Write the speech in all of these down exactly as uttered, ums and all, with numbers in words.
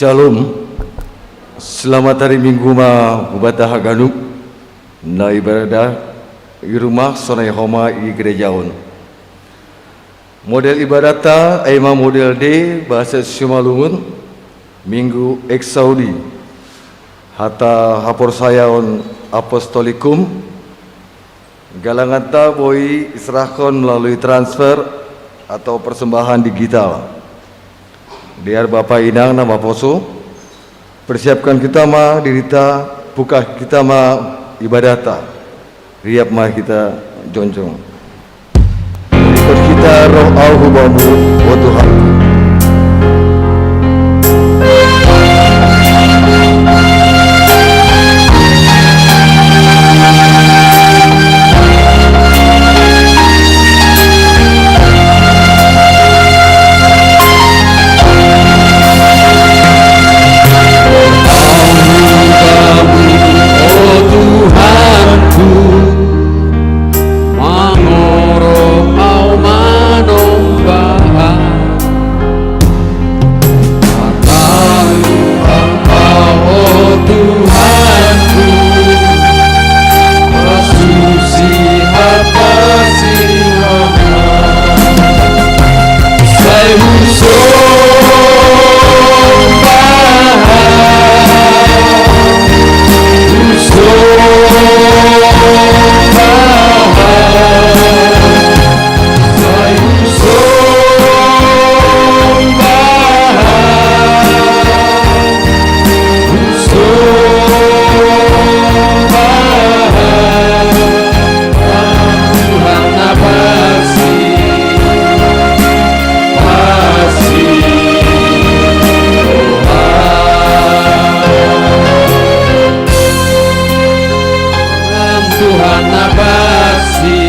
Shalom. Selamat hari Minggu ma hubata haganup na ibadah i rumah sonai homa i gereja on. Model ibadatta ai ma model D bahasa Simalungun, Minggu Exaudi. Hata haporsayaon Apostolikum, galanganta boi iserahkon melalui transfer atau persembahan digital. Dear Bapa Inang na maposo, persiapkan hita ma dirita, pukah hita ma ibadatta. Riap ma hita jongjong. Ikut hita roh au hu Bamu, o Tuhanku. Tuhanku, mangoro au manombaha. Matamu Engkau, o Tuhanku, bersuci hati hamba. Sai husomba, husomba, sai husomba, husomba. Tuhan na pasi, pasi Tuhan. Tuhan na pasi,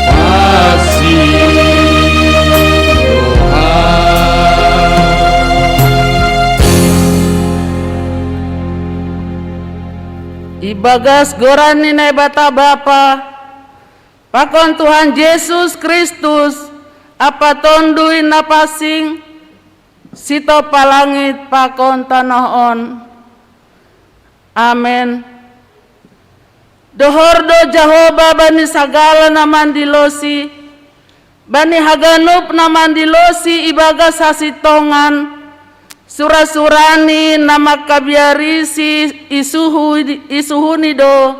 pasi Tuhan. Ibagas goran ni Naibata Bapa, pakon Tuhan Jesus Kristus, ampa Tonduy Napansing, sitop langit pakon tanoh on. Amen. Dohor do Jahowa bani sagala na mandilosi, bani haganup na mandilosi ibagas hasintongan, sura-surani na mangkabiarisi i suhu, i suhuni do,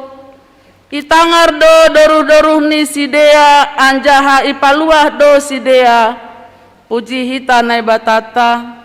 itangar do doruh-doruh ni sidea, anjaha ipaluah do sidea. Puji hita Naibatanta.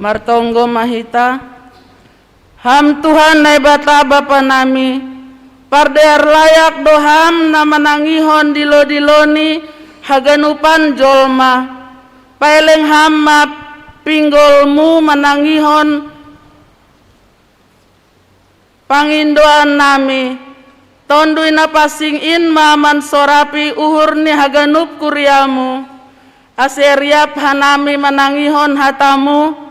Martonggo ma hita. Ham Tuhan Naibata Bapa nami, pardear layak do Ham na manangihon dilo-dilo ni haganupan jolma. Paeleng Ham ma pinggol-Mu manangihon pangindoan nami. Tonduy Napansing in ma mansorapi uhur ni haganup kuria-Mu, ase riap hanami manangihon hata-Mu,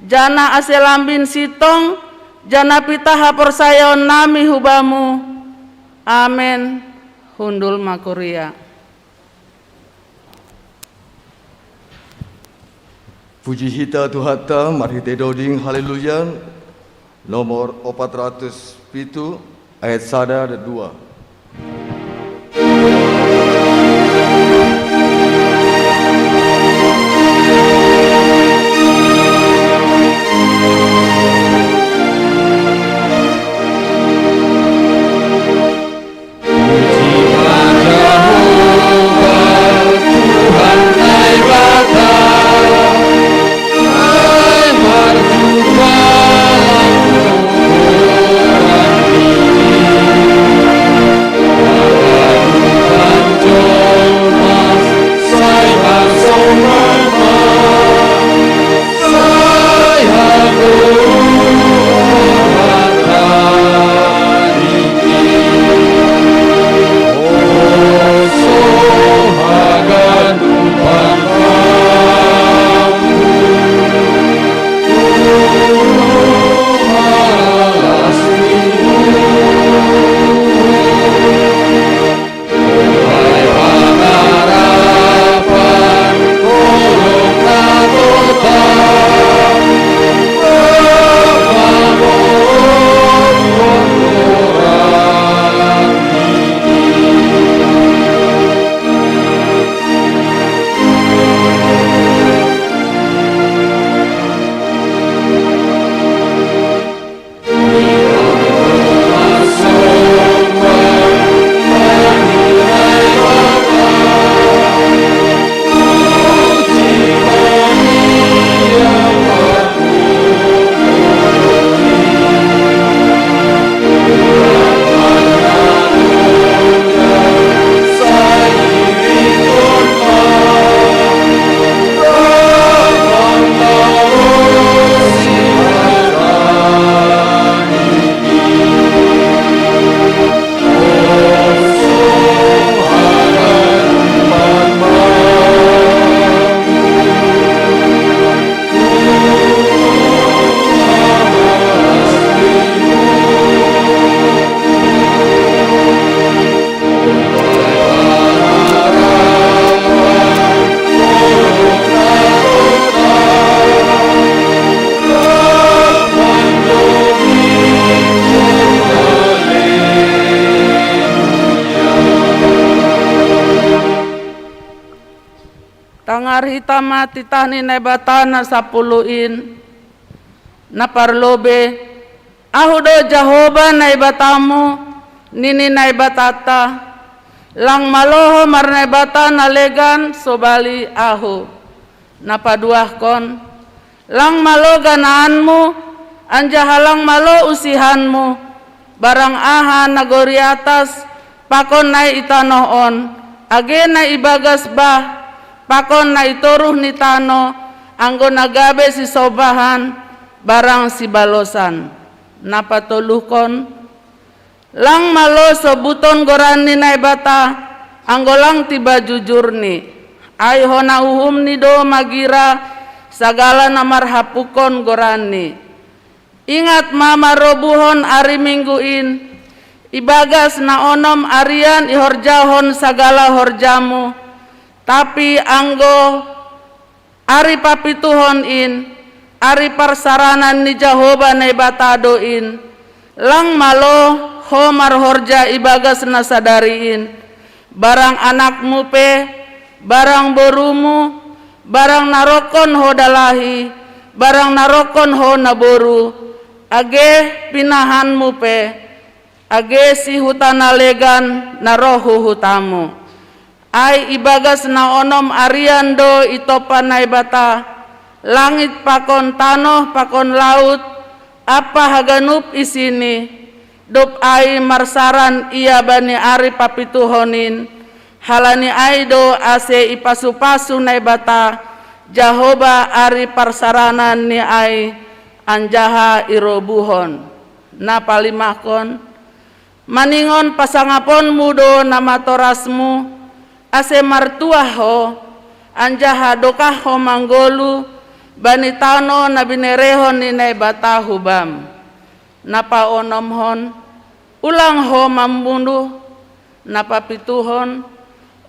janah ase lambin sintong, janah pitah haporsayaon nami hu Bamu. Amen. Hundul ma kuria. Puji hita Tuhanta marhitei doding Haleluya, nomor opat ratus pitu, ayat sada dan dua. Arhitama titah ni Naibata na sapuluh in, na parlobei, ahu do Jahoba Naibatamu, nini Naibatata, lang malo ho marnaibata na legan sobali ahu. Na paduahkon, lang malo ganaanmu, anjaha lang malo usihanmu, barang aha na goriatas, pakon na i tanoh on, age na ibagas bah, pakon na i toruh ni tanoh, anggo na gabe sisobahan, barang sibalosan. Na patoluhkon, lang malo sobuton goran ni Naibata, anggo lang tiba jujurni. Ai hona uhumni do magira, sagala na marhapukkon goranni. Ingat ma marobuhon ari Minggu in, ibagas na onom arian ihorjahon sagala horjamu, tapi anggo ari papituhon in, ari parsaranan ni Jahoba Naibata do in, lang malo ho marhorja ibagas na sadari in, barang anakmu pe, barang borumu, barang na rongkon ho dalahi, barang na rongkon ho naboru, age pinahanmu pe, age sihuta na legan na roh hu hutamu. Ai ibagas na onom arian do itompa Naibata langit pakon tanoh pakon laut, ampa haganup isini, dob ai marsaran ia bani ari papituhon in, halani ai do ase ipasu-pasu Naibata, Jahoba ari parsaranan ni ai, anjaha irobuhon. Na palimahkon, maningon pasangaponmu do na matorasmu, ase martuah ho, anjaha dokah ho manggoluh, bani tanoh na binerehon ni Naibata hu bam. Na paonomhon, ulang ho mambunuh, na papituhon,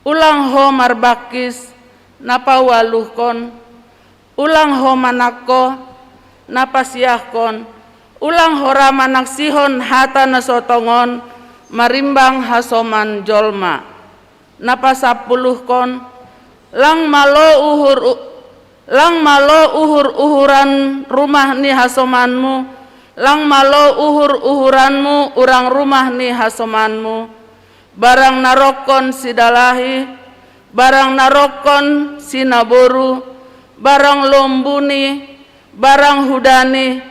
ulang ho marbangkis, na paualuhkon, ulang ho manangko, na pasiahkon, ulang ho ra manaksihon hata na so tongon, marimbang hasoman jolma. Na pasampuluhkon, lang malo uhur u-, lang malo uhur-uhuran rumah ni hasomanmu, lang malo uhur-uhuranmu urang rumah ni hasomanmu, barang na rongkon sidalahi, barang na rongkon sinaboru, barang lombuni, barang hudani,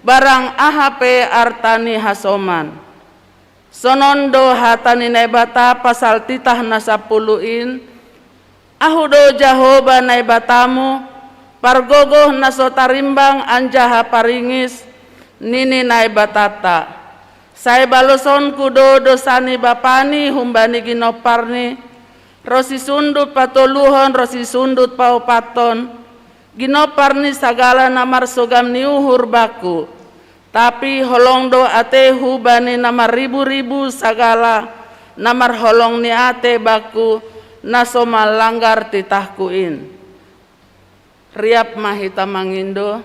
barang aha pe arta ni hasoman. Sonon do hata ni Naibata pasal titah na sapuluh in, ahu do Jahoba Naibatamu, pargogoh na so tarimbang anjaha paringis, nini Naibatanta. Sai balosonku do dosa ni bapani humbani ginomparni, ronsi sundut patoluhon ronsi sundut paopathon, ginomparni sagala na marsogam ni uhur bangku. Tapi holong do ateihu bani na marribu-ribu sagala na marholong ni atei bangku, na so manlanggar titahku in. Riap ma hita mangindo.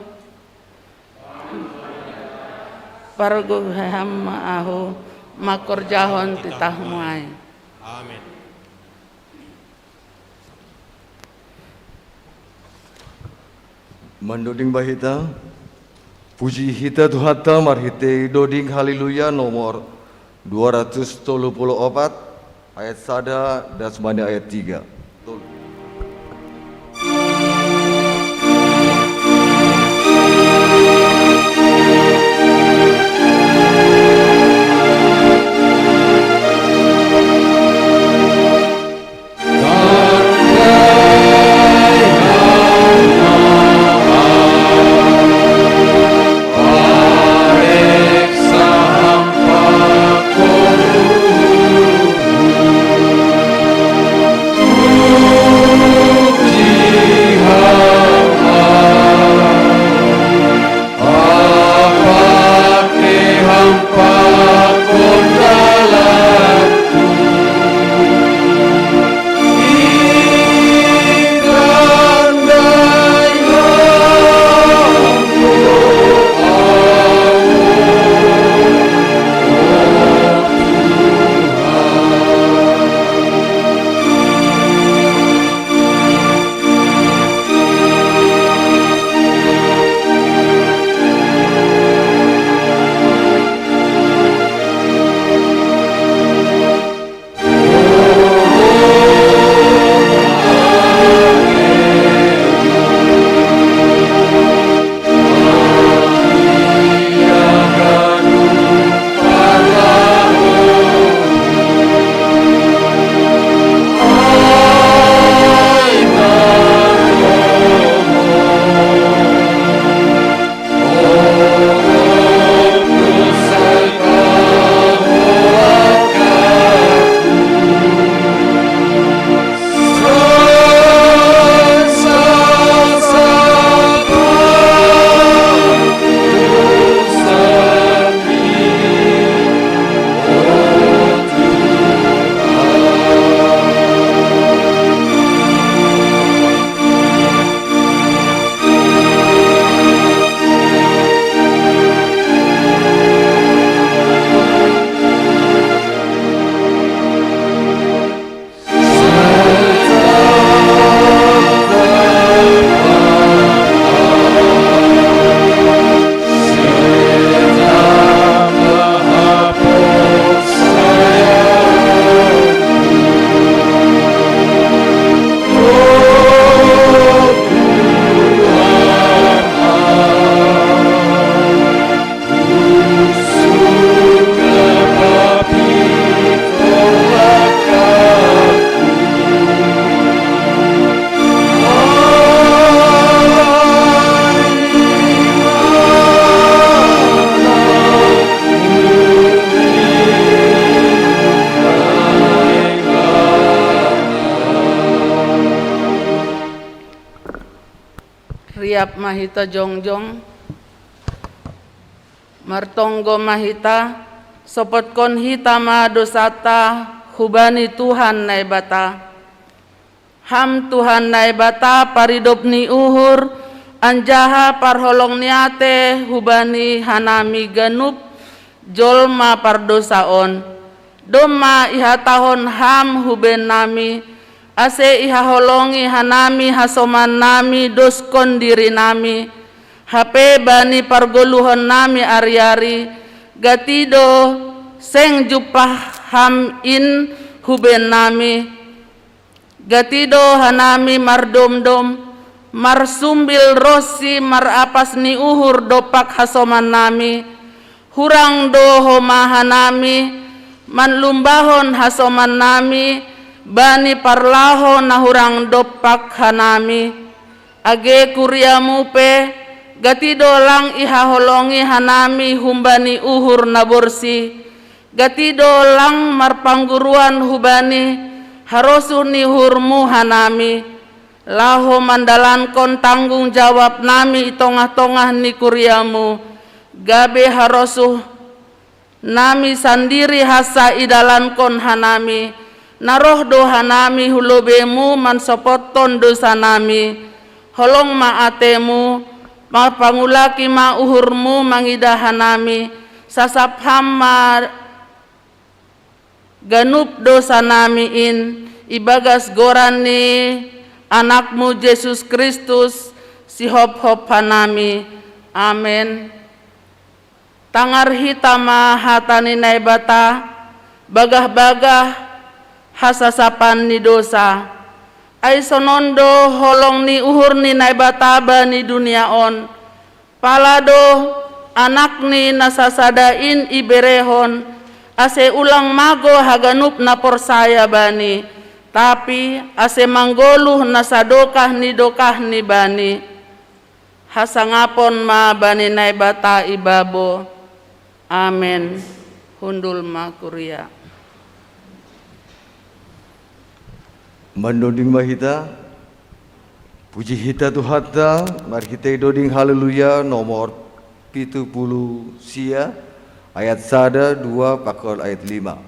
Pargogoh Ham ma ahu, mangkorjahon titahmu ai. Amin. Mandoding ba hita, puji hita Tuhanta marhitei doding Haleluya nomor dua ratus tolu puluh opat, ayat sada, dasmani ayat tiga. Siap ma hita jongjong. Martonggo ma hita, sopotkon hita ma dosata hubani Tuhan Naibata. Ham Tuhan Naibata paridop ni uhur, anjaha parholong ni ate hubani hanami ganup jolma pardosa on. Domma ihatahon ham huben nami, ase ihaholongi hanami hasoman nami doskon diri nami, hape bani pargoluhon nami ari-ari, gati do seng jumpah ham in huben nami, gati do hanami mardomdom, marsumbil ronsi marapas ni uhur dompak hasoman nami, hurang do homa hanami manlumbahon hasoman nami bani parlaho na hurang dompak hanami. Age kuriamu pe, gati do lang ihaholongi hanami humbani uhur na borsi, gati do lang marpangguruan hubani harosuh ni uhurmu hanami, laho mandalankon tanggung jawab nami i tongah-tongah ni kuriamu, gabe harosuh nami sandiri hansa idalankon hanami, na roh do hanami hu lobeimu mansopothon dosa nami. Holong ma atemu, marpangulaki ma uhurmu mangidah hanami, sasap ham ma ganup dosa nami in, ibagas goran ni Anakmu Jesus Kristus, sihophop hanami. Amen. Tangar hita ma hata ni Naibata, bagah-bagah hasasapan ni dosa. Ai sonon do holong ni uhur ni Naibata bani dunia on. Pala do Anakni na sasada in iberehon, ase ulang mago haganup na porsaya bani, tapi ase manggoluh na sadokah ni dokahni bani. Hasangapon ma bani Naibata i babo. Amen. Hundul ma kuria. Mandoding ma hita. Puji hita Tuhanta, marhitei doding Haleluya nomor pitu puluh sia, ayat sada, dua, pakon ayat lima.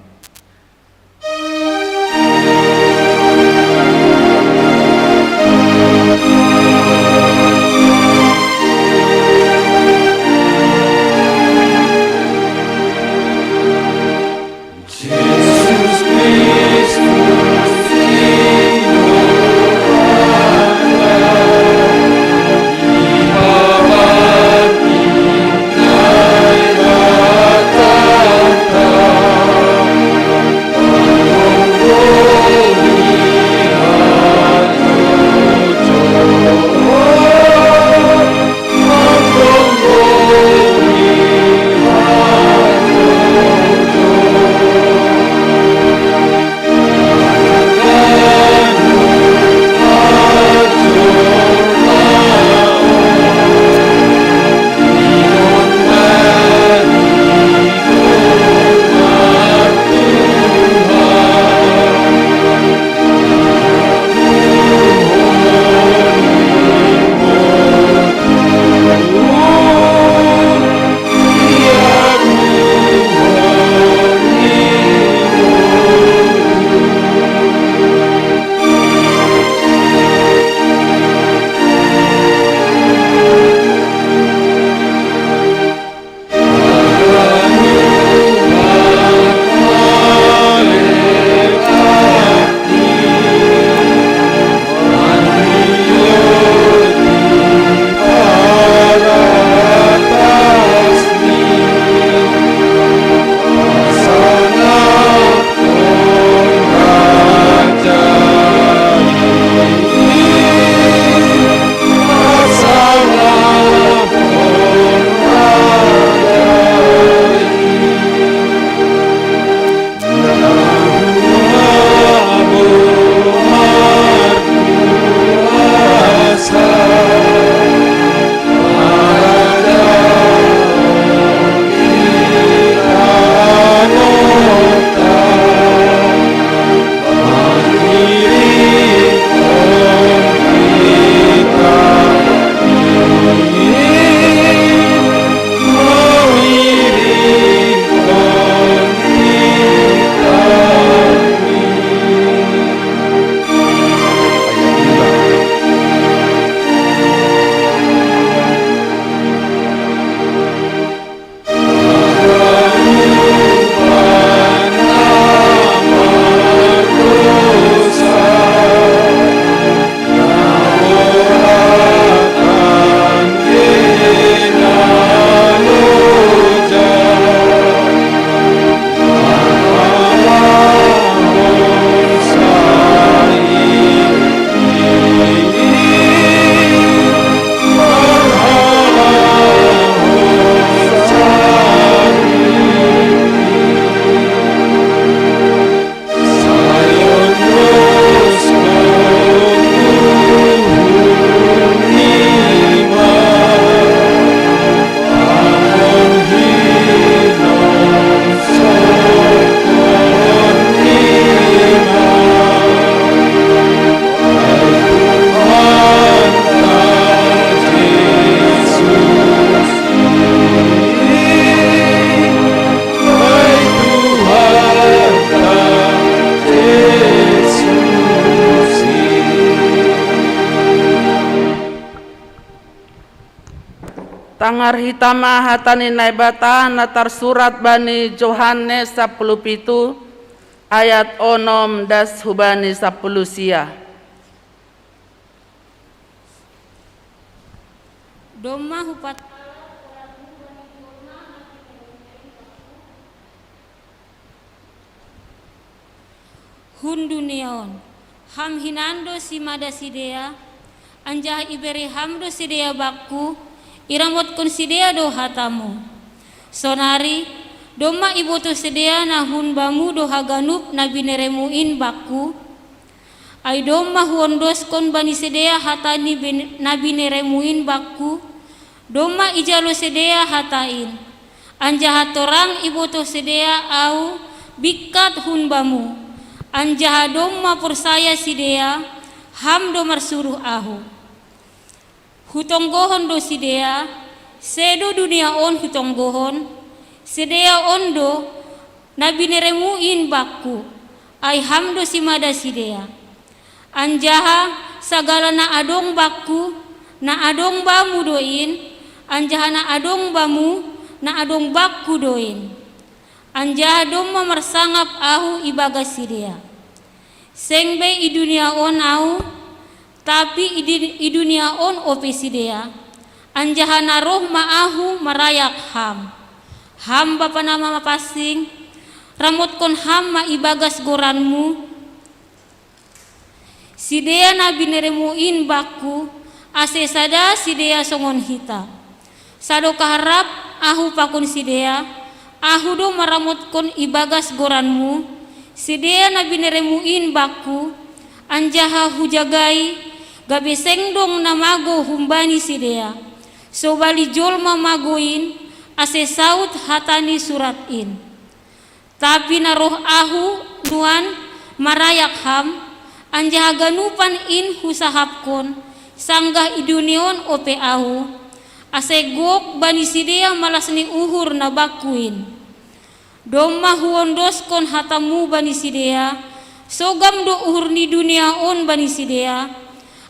Tangar hita ma hata ni Naibata na tarsurat bani Johannes sapuluh pitu ayat onom das hubani sapuluh sia. Domma hupat hun dunia on. Ham hinan do simada sidea, anjaha ibere ham do sidea bakku, iramotkon sidea do hatamu. Sonari, domma iboto sidea na hun bamu do haganup na bineremu in bakku, ai domma huondoskon bani sidea hata ni bin-, na bineremu in bakku, domma ijalo sidea hata in. Anjaha torang iboto sidea ahu bingkat hun bamu, anjaha domma porsaya sidea, ham do marsuruh ahu. Hutonggohon do sidea, sedo dunia on hutonggohon, sidea on do na bineremu in bakku, ai ham do simada sidea. Anjaha sagala na adong bakku, na adong bamu do in, anjaha na adong bamu, na adong bakku do in. Anjaha domma marsangap ahu ibagas sidea. Seng be i dunia on ahu, tapi i di-, i dunia on ope sidea, anjaha na roh ma ahu marayak ham. Ham Bapa na mapansing, ramotkon ham ma ibagas goranmu, sidea na bineremu in bakku, ase sada sidea songon hita. Sadokah rap ahu pakon sidea, ahu do maramotkon ibagas goranmu, sidea na bineremu in bakku, anjaha hujagai, gabe seng dong na mago humbani sidea, sobali jolma mago in, ase saut hata ni surat in. Tapi na roh ahu nuan marayak ham, anjaha ganupan in husahapkon, sanggah i dunia on ope ahu, ase gok bani sidea malas ni uhur na bakku in. Domma huondoskon hatamu bani sidea, sogam do uhur ni dunia on bani sidea,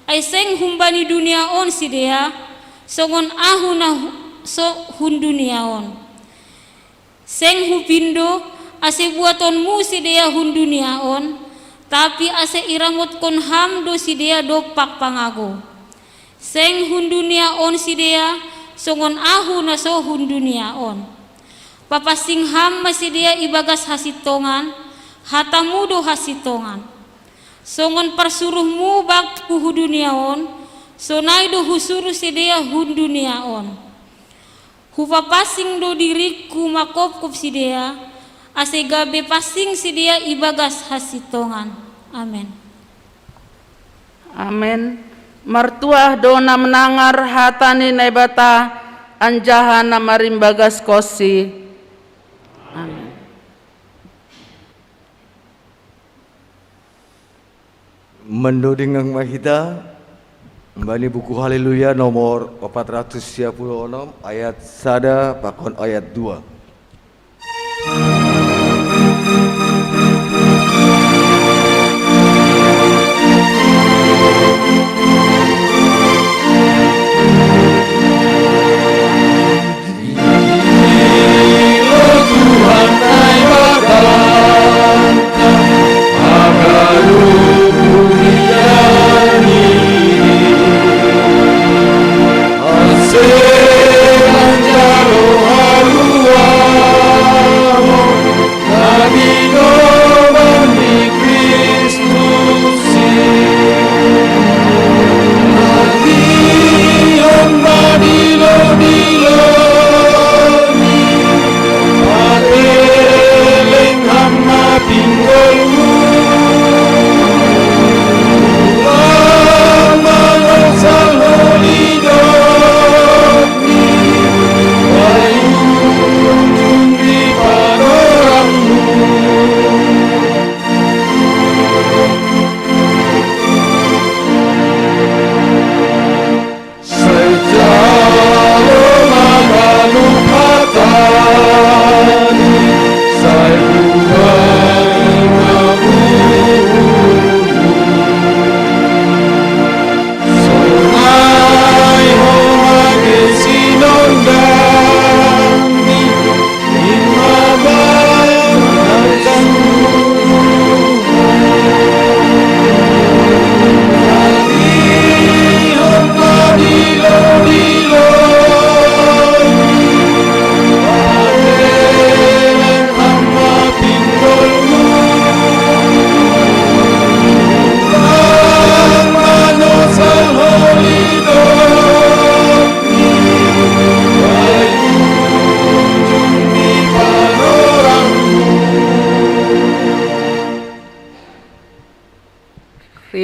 ai seng humbani dunia on sidea, songon ahu na hu-, so hun dunia on. Seng hupindo, ase buatonmu sidea hun dunia on, tapi ase iramotkon ham do sidea dompak pangago. Seng hun dunia on sidea, songon ahu na so hun dunia on. Papansing ham ma sidea ibagas hasintongan, hatamu do hasintongan. Songon parsuruhmu bakku hu dunia on, sonai do husuruh sidea hun dunia on. Hupapansing do diringku mangkopkop sidea, ase gabe pansing sidea ibagas hasintongan. Amen. Amen. Martuah do na manangar hata ni Naibata, anjaha na marimbagaskon si. Amen. Mandodingkan ma hita, bani buku Haleluya nomor opat ratus sia puluh onom, ayat sada pakon ayat dua.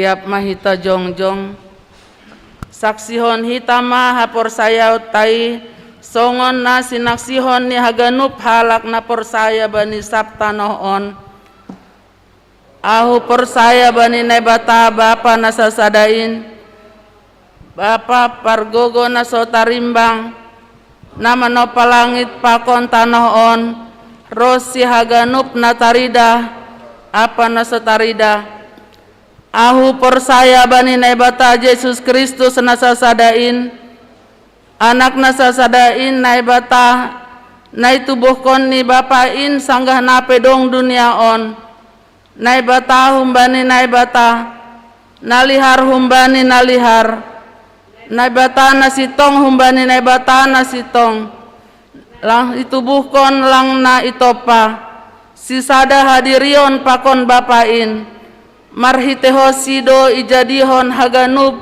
Siap ma hita jongjong. Saksihon hita ma haporsayaonta i, songon na sinaksihon ni haganup halak na porsaya bani sab tanoh on. Ahu porsaya bani Naibata Bapa na sasada in, Bapa pargogo na so tarimbang, na manompa langit pakon tanoh on, ronsi haganup na taridah ampa na so taridah. Ahu porsaya bani Naibata Jesus Kristus na sasada in, Anak na sasada in Naibata, na itubuhkon ni Bapa in sanggah na pe dong dunia on. Naibata humbani Naibata, na lihar humbani na lihar, Naibata na sintong humbani Naibata na sintong, lang itubuhkon lang na itompa, sisada hadirion pakon Bapa in. Marhitehonsi do ijadihon haganup,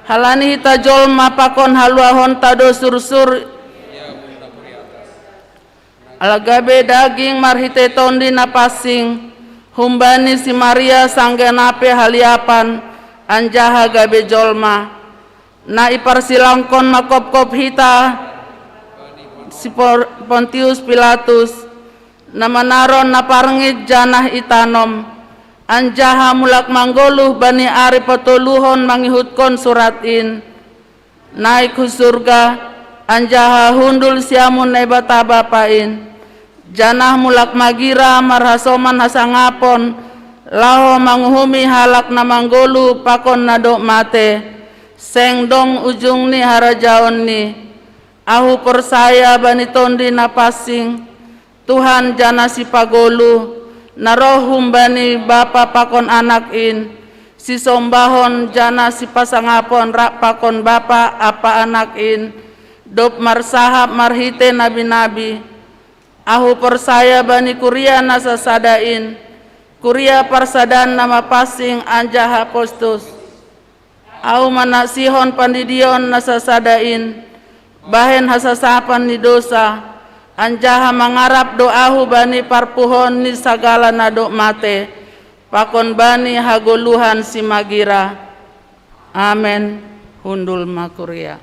halani hita jolma pakon haluahonta do sursur. Ala gabe daging marhitei Tondi Na Pansing, humbani si Maria sanggah na pe haliapan, anjaha gabe jolma. Na iparsilangkon mangkopkop hita si Por-, Pontius Pilatus, na manaron na parngit janah itanom, anjaha mulak manggoluh bani ari patoluhon mangihutkon surat in, naik hu surga, anjaha hundul siamun Naibata Bapa in, janah mulak magira marhasoman hasangapon, laho manguhumi halak na manggoluh pakon na dob mate, seng dong ujung ni harajaonni. Ahu porsaya bani Tondi Na Pansing, Tuhan janah Sipagoluh, na roh humbani Bapa pakon Anak in, sisombahon janah sipasangapon rap pakon Bapa ampa Anak in, dob marsahap marhitei nabi-nabi. Ahu porsaya bani kuria na sasada in, kuria parsadaan na mapansing anjaha apostus. Ahu manaksihon pandidion na sasada in, bahen hasasapan ni dousa, anjaha mangarap do ahu bani parpuhoon ni sagala na dob mate, pakon bani hagoluhan simagira. Amen. Hundul ma kuria.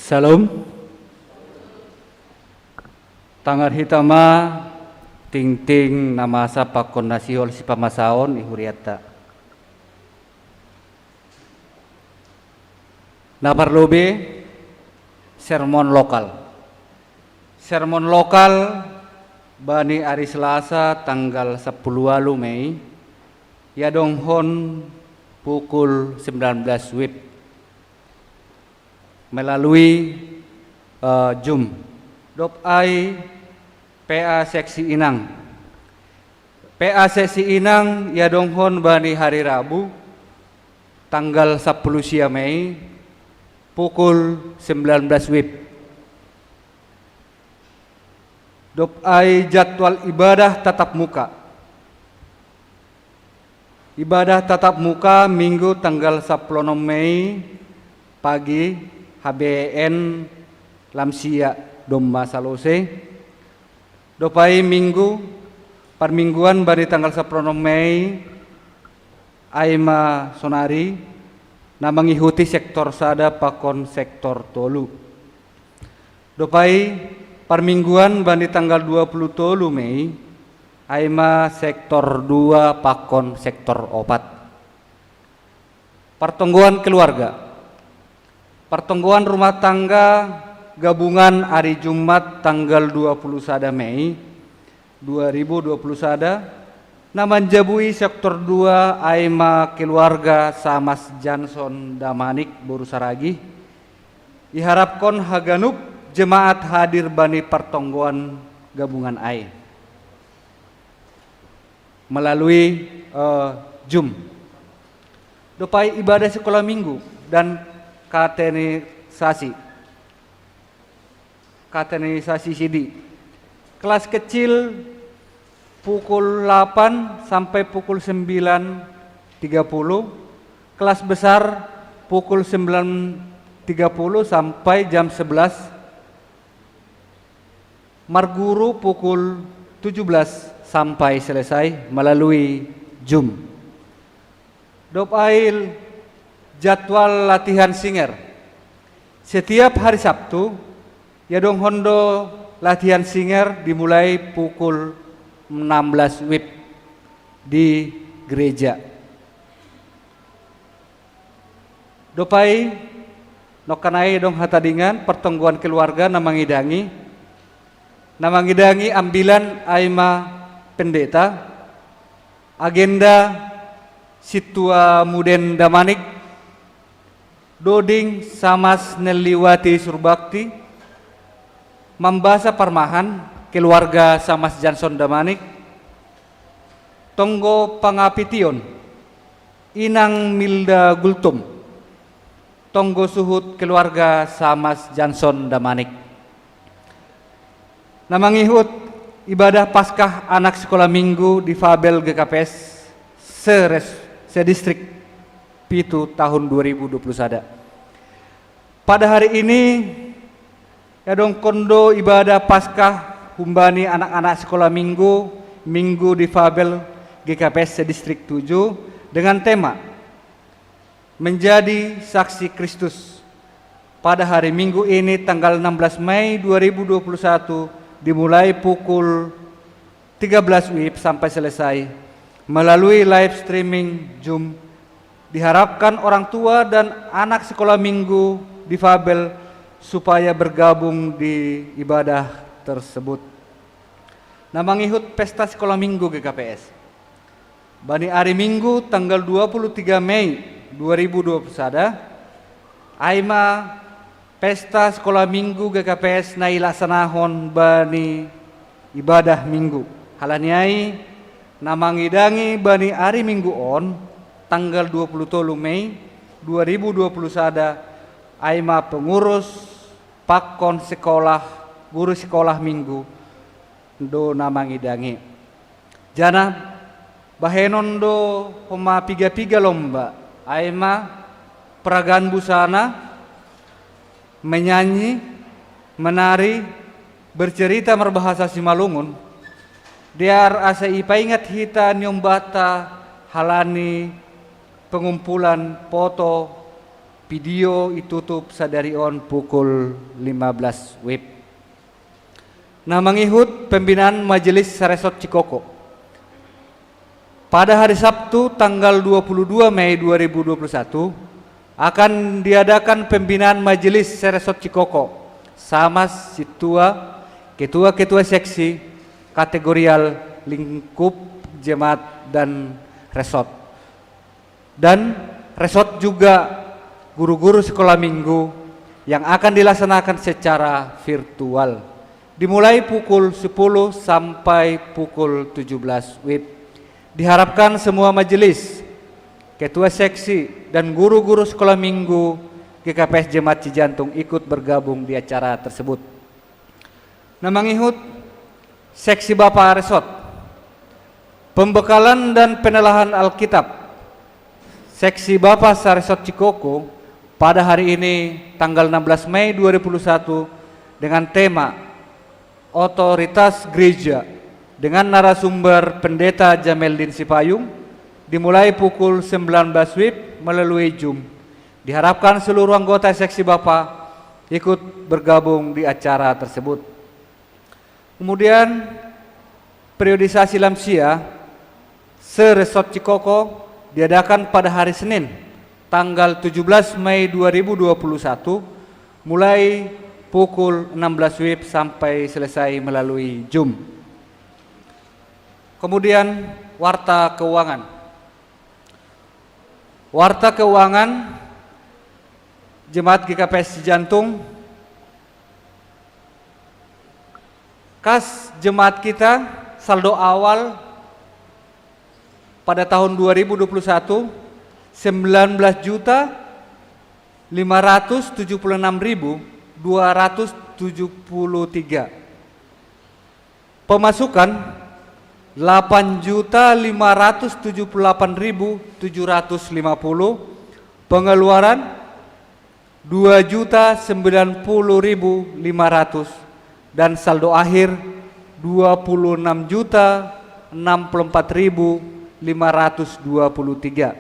Syalom. Tangar hita ma tingting na masa pakon na sihol sipamasaon i hurianta. Na parlobei, sermon lokal. Sermon lokal bani ari Selasa tanggal sampulu ualu Mei, iadongkon pukul sembilan belas wib melalui, eh, Zoom. Dob ai P A seksi Inang. P A seksi Inang iadongkon bani hari Rabu, tanggal sampulu sia Mei, pukul sembilan belas wib. Dob ai jadwal ibadah tatap muka. Ibadah tatap muka Minggu tanggal sampulu onom Mei pagi, H B N lam sia domma salose. Dob ai Minggu, parmingguan bani tanggal sampulu onom Mei, ai ma sonari, na mangihuti sektor sada pakon sektor tolu. Dob ai parmingguan bani tanggal dua pulu tolu Mei, ai ma sektor dua pakon sektor opat. Partonggoan keluarga. Partonggoan rumah tangga gabungan ari Jumat tanggal dua pulu sada Mei dua ribu dua pulu sada, na manjabui sektor dua ai ma keluarga Samas Janson Damanik boru Saragih. Iharapkon haganup jemaat hadir bani partonggoan gabungan ai melalui, eh, Zoom. Dob ai ibadah sekolah minggu dan katenisasi. Katenisasi sidi. Kelas kecil pukul delapan sampai pukul sembilan tiga puluh, kelas besar pukul sembilan tiga puluh sampai jam sebelas, marguru pukul tujuh belas sampai selesai melalui Zoom. Dop ai jadwal latihan singer. Setiap hari Sabtu, yadong hondo latihan singer dimulai pukul enam belas wib di gereja. Dop ai, nokkanai dong hatadingan pertonggoan keluarga na mangidangi, na mangidangi ambilan ai ma pendeta, agenda sintua muden damanik, doding Samas Nelliwati Surbakti, mambasa parmahan keluarga Samas Janson damanik, tonggo pangapition Inang Milda Gultom, tonggo suhut keluarga Samas Janson damanik. Na mangihut ibadah Paskah anak sekolah minggu di Fabel G K P S se-, se-distrik pitu tahun dua ribu dua puluh sada. Pada hari ini, yadong hondo ibadah Paskah humbani anak-anak sekolah minggu, minggu di Fabel G K P S se-distrik tujuh dengan tema Menjadi Saksi Kristus. Pada hari Minggu ini, tanggal enam belas Mei dua ribu dua puluh satu, dimulai pukul tiga belas wib sampai selesai melalui live streaming Zoom. Diharapkan orang tua dan anak sekolah minggu di Fabel supaya bergabung di ibadah tersebut. Na mangihut pesta sekolah minggu G K P S. Bani ari Minggu tanggal dua puluh tiga Mei dua ribu dua puluh sada, ai ma pesta sekolah Minggu G K P S na ilaksanahon bani ibadah Minggu. Halani ai, na mangidangi bani ari Minggu on, tanggal dua puluh tolu Mei dua ribu dua puluh sada, ai ma pengurus pakon sekolah, guru sekolah Minggu, do na mangidangi. Janah bahenon do homa piga-piga lomba, ai ma peragaan busana, menyanyi, menari, bercerita marbahasa Simalungun, dear asa ipaingat hita niombahta halani pengumpulan foto, video itutup sadari on pukul lima belas wib. Na mangihut pembinaan Majelis Saresot Cikoko. Pada hari Sabtu, tanggal dua puluh dua Mei dua ribu dua puluh satu, akan diadakan pembinaan Majelis Saresot Cikoko, Samas, sintua, ketua-ketua seksi, kategorial, lingkup, jemaat, dan resot. Dan resot juga guru-guru sekolah minggu yang akan dilaksanakan secara virtual, dimulai pukul sepuluh sampai pukul tujuh belas wib. Diharapkan semua majelis, ketua seksi, dan guru-guru sekolah minggu G K P S Jemaat Cijantung ikut bergabung di acara tersebut. Na mangihut seksi bapa resot. Pembekalan dan penelahan Alkitab. Seksi Bapa Saresot Cikoko pada hari ini, tanggal enam belas Mei dua ribu dua puluh satu, dengan tema Otoritas Gereja, dengan narasumber Pendeta Jameldin Sipayung, dimulai pukul sembilan belas wib melalui Zoom. Diharapkan seluruh anggota seksi Bapa ikut bergabung di acara tersebut. Kemudian, periodisasi lansia se-Resort Cikoko diadakan pada hari Senin, tanggal tujuh belas Mei dua ribu dua puluh satu, mulai pukul enam belas wib sampai selesai melalui Zoom. Kemudian, warta keuangan. Warta keuangan Jemaat G K P S Cijantung, kas jemaat kita, saldo awal pada tahun dua ribu dua puluh satu, sembilan belas juta lima ratus tujuh puluh enam ribu dua ratus tujuh puluh tiga. Pemasukan, delapan juta lima ratus tujuh puluh delapan ribu tujuh ratus lima puluh, pengeluaran dua juta sembilan puluh ribu lima ratus, dan saldo akhir dua puluh enam juta enam puluh empat ribu lima ratus dua puluh tiga.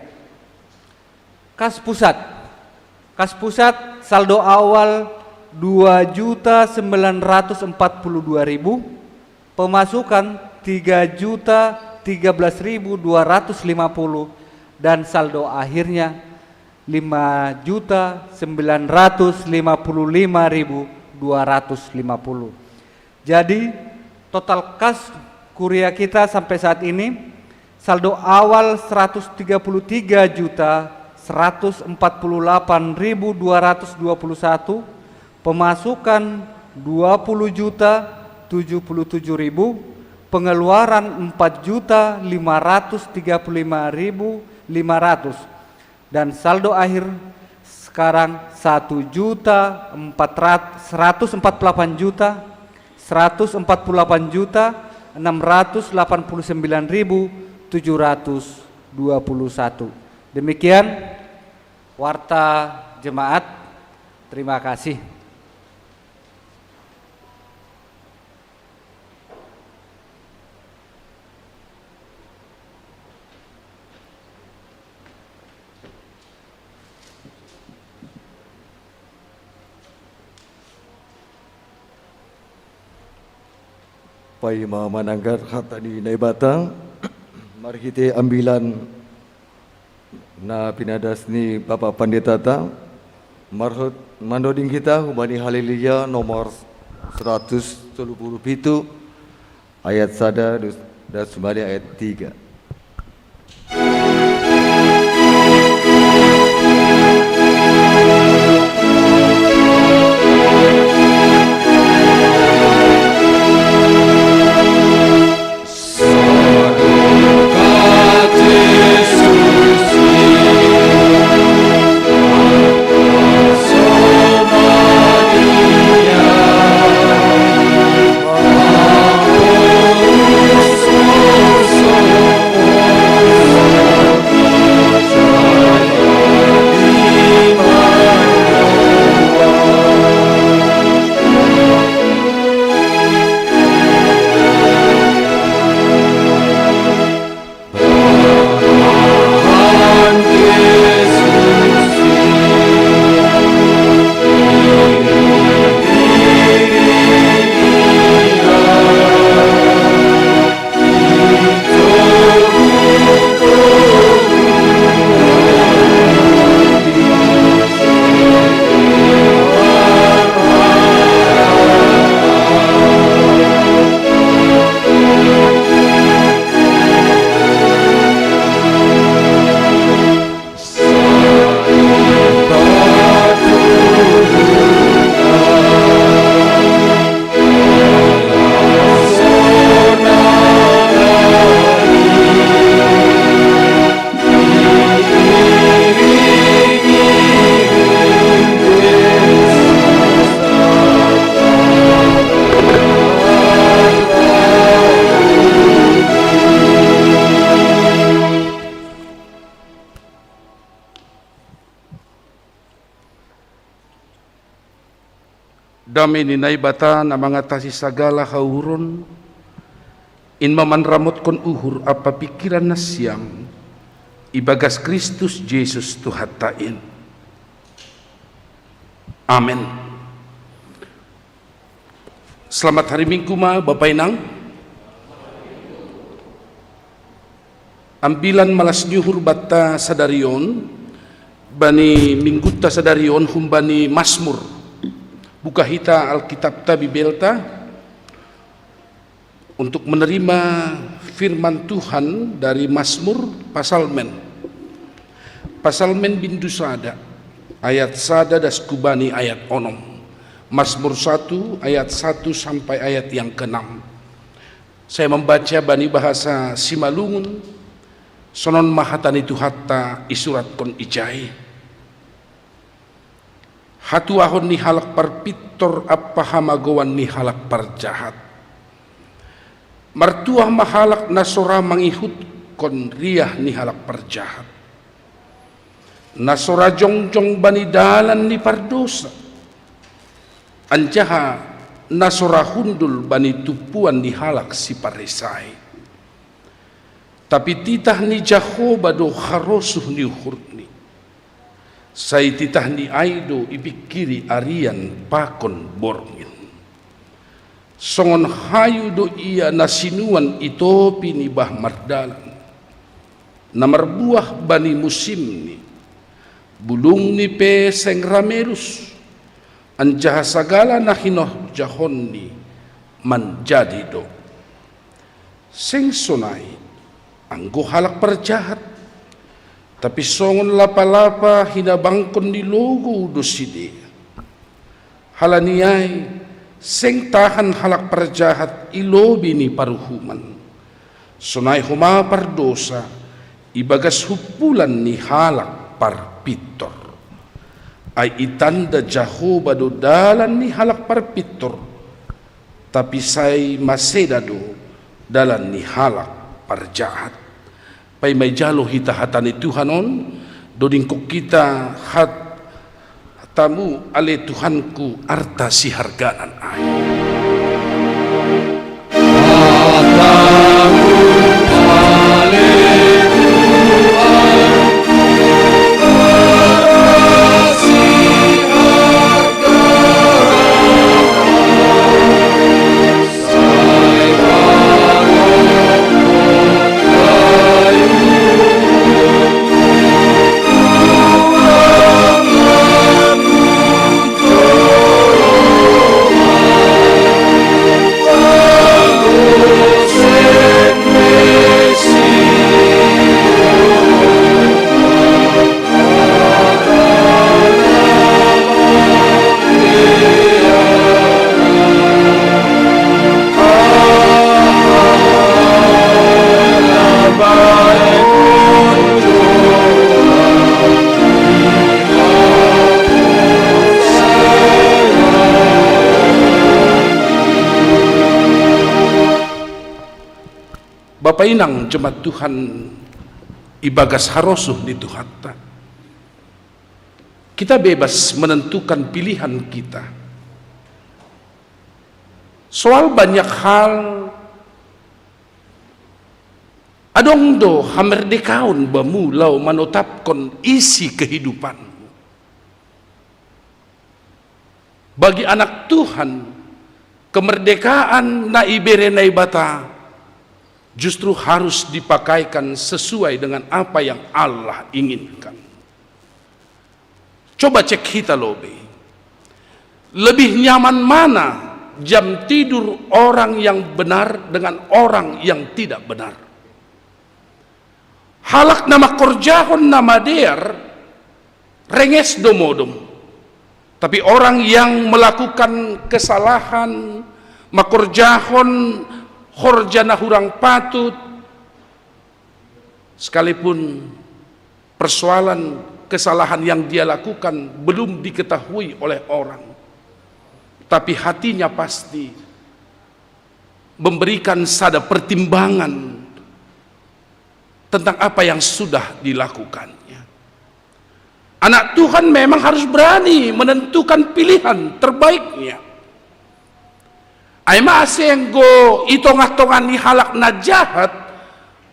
Kas pusat. Kas pusat, saldo awal dua juta sembilan ratus empat puluh dua ribu, pemasukan tiga juta tiga belas ribu dua ratus lima puluh, dan saldo akhirnya lima juta sembilan ratus lima puluh lima ribu dua ratus lima puluh. Jadi, total kas kuria kita sampai saat ini, saldo awal seratus tiga puluh tiga juta seratus empat puluh delapan ribu dua ratus dua puluh satu, pemasukan dua puluh juta tujuh puluh tujuh ribu, pengeluaran empat juta lima ratus tiga puluh lima ribu lima ratus, dan saldo akhir sekarang satu juta empat ratus, seratus empat puluh delapan juta, seratus empat puluh delapan juta enam ratus delapan puluh sembilan ribu tujuh ratus dua puluh satu. Demikian warta jemaat. Terima kasih. Paima mananggar hata ni Naibata, marhite ambilan na pinadas ni Bapa Panditata, marhot manoding hita humbani Haleluya nomor seratus tolu puluh pitu, ayat sada dus-, dan humbani ayat tiga. Dame ni Naibata na mangatasi sagala hauhuron, in ma manramotkon uhur ampa pingkiran nasiam, ibagas Kristus Jesus Tuhanta in. Amen. Selamat hari Minggu ma, Bapa Inang. Ambilan malas ni uhur banta sadari on, bani minggunta sadari on humbani Masmur. Buka hita Alkitabta, Bibelta, untuk menerima firman Tuhan dari Masmur, Pasalmen. Pasalmen bindu sada, ayat sada das hubani ayat onom. Masmur satu ayat satu sampai ayat yang keenam. Saya membaca bani bahasa Simalungun, sonon ma hata ni Tuhanta isuratkon ijai. Hatuahon ni halak parpintor ampa hamagouan ni halak parjahat. Martuah ma halak na so ra mangihutkon riah ni halak parjahat, na so ra jongjong bani dalan ni pardosa, anjaha na so ra hundul bani tumpuan ni halak siparesai. Tapi titah ni Jahowa do harosuh ni uhurni, sai titah ni ai do ipingkiri arian pakon borngin. Songon hayu do ia na sinuan i topi ni bah mardalan, na marbuah bani musimni. Bulungni pe seng ra merus, anjaha sagala na hinorjahonni manjadi do. Seng sonai anggo halak parjahat, tapi songon lapa-lapa hinabangkon ni logou do sidea. Halani ai, seng tahan halak parjahat i lobi ni paruhuman. Sonai homa pardosa ibagas humpulan ni halak parpintor. Ai itanda Jahowa do dalan ni halak parpintor, tapi sai maseda do dalan ni halak parjahat. Paima ijalo hita hata ni Tuhan on, dodingkon hita hat-, hatamu ale Tuhanku arta siharganan ai. Bapa inang jemaat Tuhan ibagas harosuh ni Tuhanta. Kita bebas menentukan pilihan kita. Soal banyak hal, adong do hamerdekaon bamu laho manotapkon isi kehidupanmu. Bagi anak Tuhan, kemerdekaan na ibere Naibata justru harus dipakaikan sesuai dengan apa yang Allah inginkan. Coba cek hita lobei. Lebih nyaman mana jam tidur orang yang benar dengan orang yang tidak benar? Halak na mangkorjahon na madear, renges do modom. Tapi orang yang melakukan kesalahan, mangkorjahon horja na hurang patut, sekalipun persoalan kesalahan yang dia lakukan belum diketahui oleh orang, tapi hatinya pasti memberikan sada pertimbangan tentang apa yang sudah dilakukannya. Anak Tuhan memang harus berani menentukan pilihan terbaiknya. Ai ma asa anggo i tongah-tongah ni halak na jahat,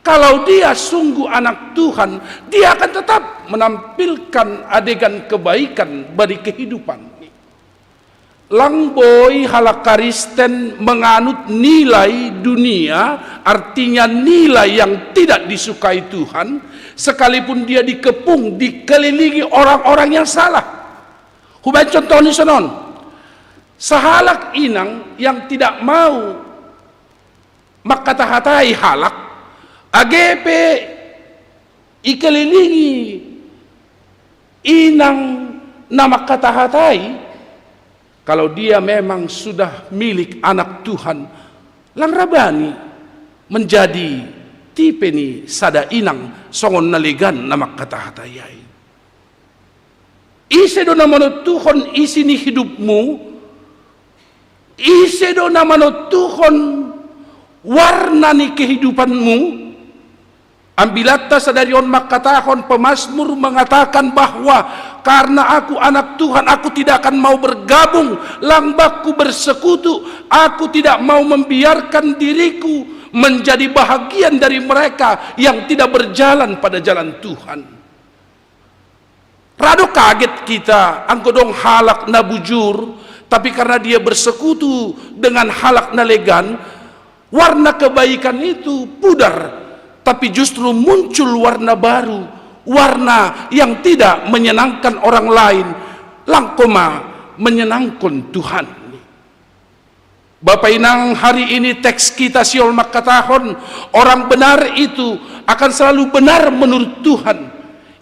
kalau dia sungguh anak Tuhan, dia akan tetap menampilkan adegan kebaikan bagi kehidupan. Lang boi halak Kristen menganut nilai dunia, artinya nilai yang tidak disukai Tuhan, sekalipun dia dikepung, dikelilingi orang-orang yang salah. Hubaen contoh ni sonon. Sahalak inang yang tidak mau mangkatahatai halak, age pe ikelilingi inang na mangkatahatai, kalau dia memang sudah milik anak Tuhan, lang ra bani menjadi tipe ni sada inang songon na legan na mangkatahatai ai. Ise do na manontuhon isi ni hidupmu? Ise do na manontuhon Warna ni kehidupanmu. Ambilatta sadari on mangkatahon, pemazmur mengatakan bahwa karena aku anak Tuhan, aku tidak akan mau bergabung, lang bangku bersekutu, aku tidak mau membiarkan diriku menjadi bahagian dari mereka yang tidak berjalan pada jalan Tuhan. Rado kaget kita anggo dong halak na bujur, tapi karena dia bersekutu dengan halak na legan, warna kebaikan itu pudar, tapi justru muncul warna baru, warna yang tidak menyenangkan orang lain, lang koma menyenangkan Tuhan. Bapa inang, hari ini teks kita sihol mangkatahon, orang benar itu akan selalu benar menurut Tuhan.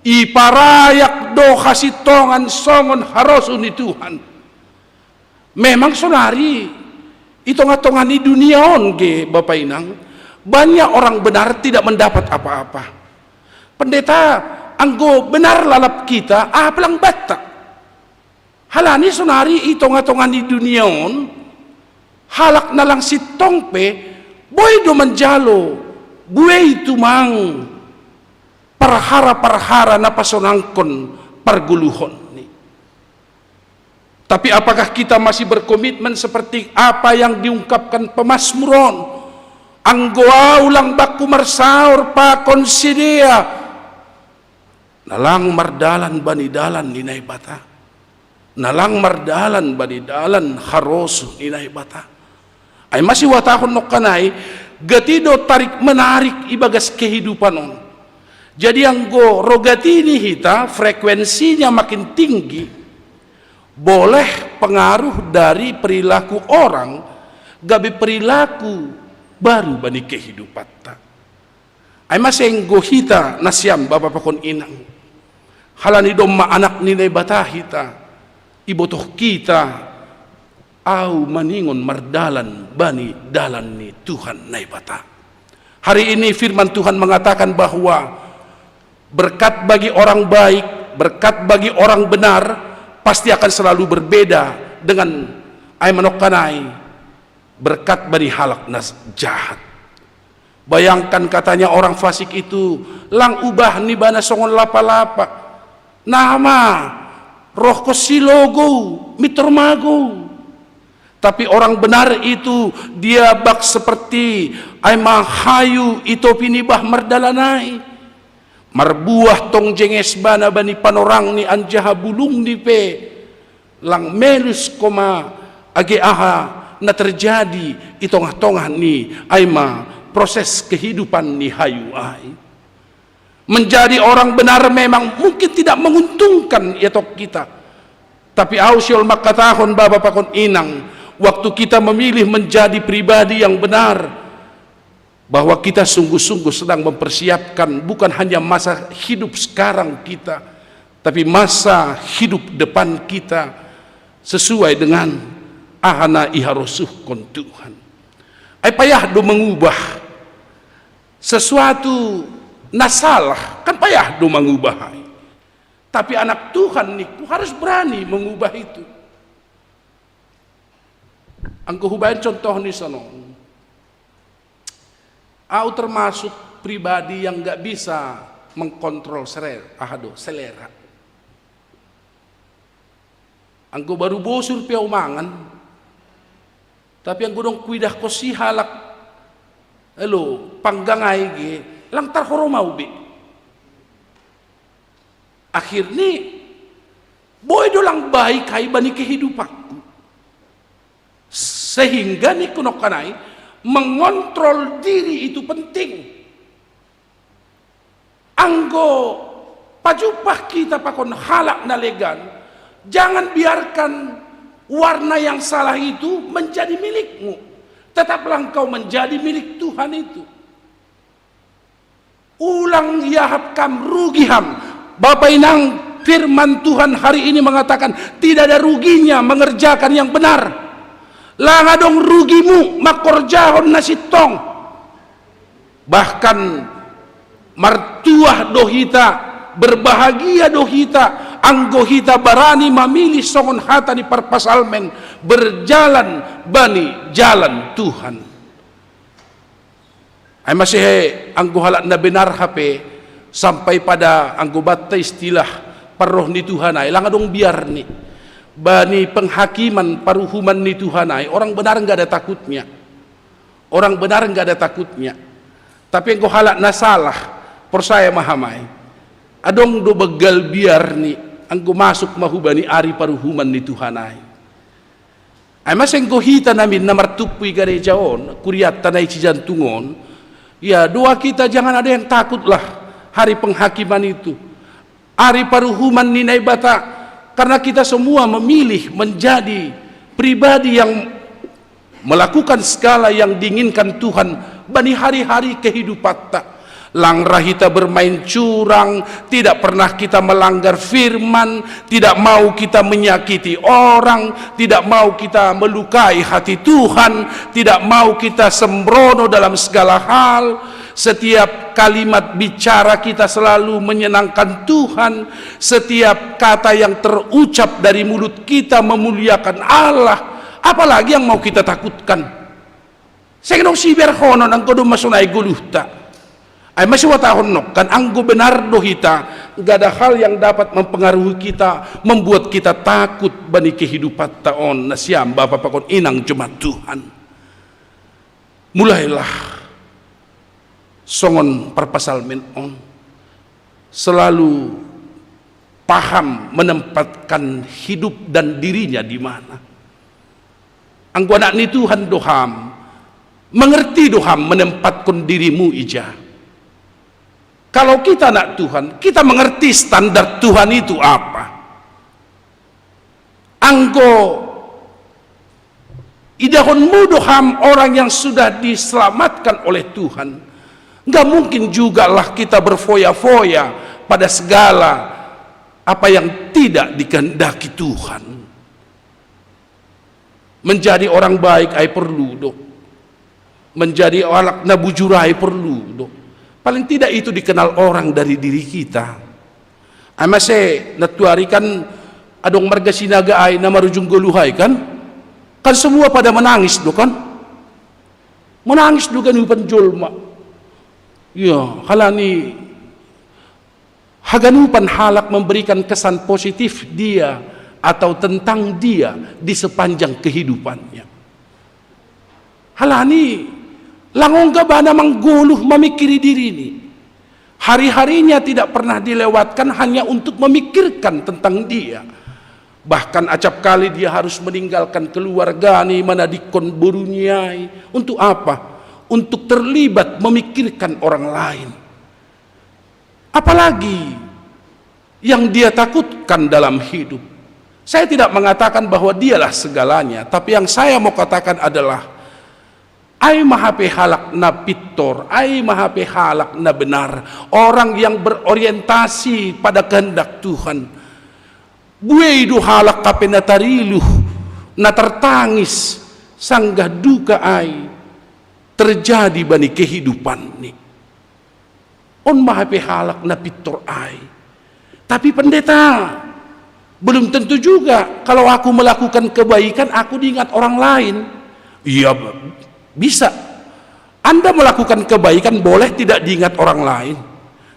Iparayak do hasintongan songon harosuh ni Tuhan. Memang sonari i tongah-tongah ni dunia on ge, Bapa inang, banyak orang benar tidak mendapat apa-apa. Pendeta, anggo benar lalap hita, aha pe lang banta? Halani sonari i tongah-tongah ni dunia on, halak na lang sintong pe boi do manjalo buei tumang parhara-parhara na pasonangkon pargoluhonni. Tapi apakah kita masih berkomitmen seperti apa yang diungkapkan pemazmur on? Anggo au lang bangku marsaor pakon sidea na lang mardalan bani dalan ni Naibata, na lang mardalan bani dalan harosuh ni Naibata. Ai masihuatahon nongkan ai, gati do tarik menarik ibagas kehidupan on. Jadi anggo rogati ni hita frekuensinya makin tinggi, boleh pengaruh dari perilaku orang gabe perilaku baru bani kehidupanta. Ai mase anggo hita nasiam bapa pakon inang, halani domma anak ni Naibata hita, ibotoh hita, au maningon mardalan bani dalan ni Tuhan Naibata. Hari ini firman Tuhan mengatakan bahwa berkat bagi orang baik, berkat bagi orang benar pasti akan selalu berbeda dengan ai manongkan ai berkat bani halak na jahat. Bayangkan katanya orang fasik itu, lang ubah ni ibana songon lapa-lapa. Nama, rohkon silogou, mintor magou. Tapi orang benar itu dia bak seperti ai ma hayu i topi ni bah mardalan ai. Marbuah tong jenges ibana bani panorangni anjaha bulungni pe lang melus koma age aha na terjadi i tongah-tongah ni ai ma proses kehidupan ni hayu ai. Menjadi orang benar memang mungkin tidak menguntungkan ia tong kita. Tapi au sihol mangkatahon bapa pakon inang, waktu kita memilih menjadi pribadi yang benar, bahwa kita sungguh-sungguh sedang mempersiapkan bukan hanya masa hidup sekarang kita, tapi masa hidup depan kita sesuai dengan aha na iharosuhkon Tuhan. Ai payah do mengubah sesuatu na salah, kan payah do mengubah ai. Tapi anak Tuhan ningku harus berani mengubah itu. Anggo hubaen contoh ni sonon, au termasuk pribadi yang nggak bisa mengkontrol sere-, aha do, selera. Anggo baru bosur pe au mangan, tapi anggo dong kuidahkon si halak, elo, panggang ai ge, lang tarhoromau be. Akhirni boi do lang baik ai bani kehidupanku. Sehingga ningku nongkan ai, mengontrol diri itu penting. Anggo pajumpah kita pakon halak na legan, jangan biarkan warna yang salah itu menjadi milikmu. Tetaplah engkau menjadi milik Tuhan itu. Ulang iahap kam rugi ham. Bapa inang, firman Tuhan hari ini mengatakan tidak ada ruginya mengerjakan yang benar. Lang adong rugimu mangkorjahon na sintong. Bahkan martuah do hita, berbahagia do hita, anggo hita barani mamilih songon hata ni parpsalmen, berjalan bani jalan Tuhan. Ai masi he, anggo halak na benar hape, sampai pada anggo batta istilah parroh ni Tuhan ai, lang adong biarni. Bani penghakiman paruhuman ni Tuhan ai, orang benar nggak ada takutnya. Orang benar nggak ada takutnya. Tapi anggo halak na salah, porsaya ma ham ai, adong do banggal biarni, anggo masuk ma hubani ari paruhuman ni Tuhan ai. Ai masi anggo hita namin na martumpu i gareja on, kuriatta na i Cijantung on, ya, doa kita, jangan ada yang takutlah hari penghakiman itu, ari paruhuman ni Naibata, karena kita semua memilih menjadi pribadi yang melakukan segala yang diinginkan Tuhan bani hari-hari kehidupatta. Lang ra hita bermain curang, tidak pernah kita melanggar firman, tidak mau kita menyakiti orang, tidak mau kita melukai hati Tuhan, tidak mau kita sembrono dalam segala hal. Setiap kalimat bicara kita selalu menyenangkan Tuhan, setiap kata yang terucap dari mulut kita memuliakan Allah. Apalagi yang mau kita takutkan? Seng adong siberhonon anggo domma sonai goluhta. Ai masi huhatahon nangkin, anggo benar do hita, nggak ada hal yang dapat mempengaruhi kita, membuat kita takut bani kehidupatta on, nasiam bapa pakon inang jemaat Tuhan. Mulailah songon parpsalmen on, selalu paham menempatkan hidup dan dirinya di mana. Anggo anak ni Tuhan do ham, mengerti do ham menempatkon dirimu ija. Kalau kita anak Tuhan, kita mengerti standar Tuhan itu apa. Anggo idahonmu do ham orang yang sudah diselamatkan oleh Tuhan, nggak mungkin jugalah kita berfoya-foya pada segala apa yang tidak dikehendaki Tuhan. Menjadi orang baik ai perlu do. Menjadi halak na bujur ai perlu do. Paling tidak itu dikenal orang dari diri kita. Ai masi nantuari kan adong marga Sinaga ai na marujung goluh ai kan. Kan semua pada menangis do kan. Menangis do ganupan jolma. Ya, halani haganupan halak memberikan kesan positif dia atau tentang dia di sepanjang kehidupannya. Halani lang ongga ibana manggoluh mamingkiri dirini. Hari-harinya tidak pernah dilewatkan hanya untuk memikirkan tentang dia. Bahkan acap kali dia harus meninggalkan keluargani, manadingkon boruni ai. Untuk apa? Untuk terlibat memikirkan orang lain. Apalagi yang dia takutkan dalam hidup. Saya tidak mengatakan bahwa dialah segalanya, tapi yang saya mau katakan adalah, ai ma hape halak na pintor, ai ma hape halak na benar, orang yang berorientasi pada kehendak Tuhan. Buei do halak hape na tariluh, na tartangis, sanggah duka ai terjadi bani kehidupanni. On ma hape halak na pintor ai. Tapi pendeta, belum tentu juga kalau aku melakukan kebaikan, aku diingat orang lain. Iya, bisa. Anda melakukan kebaikan boleh tidak diingat orang lain.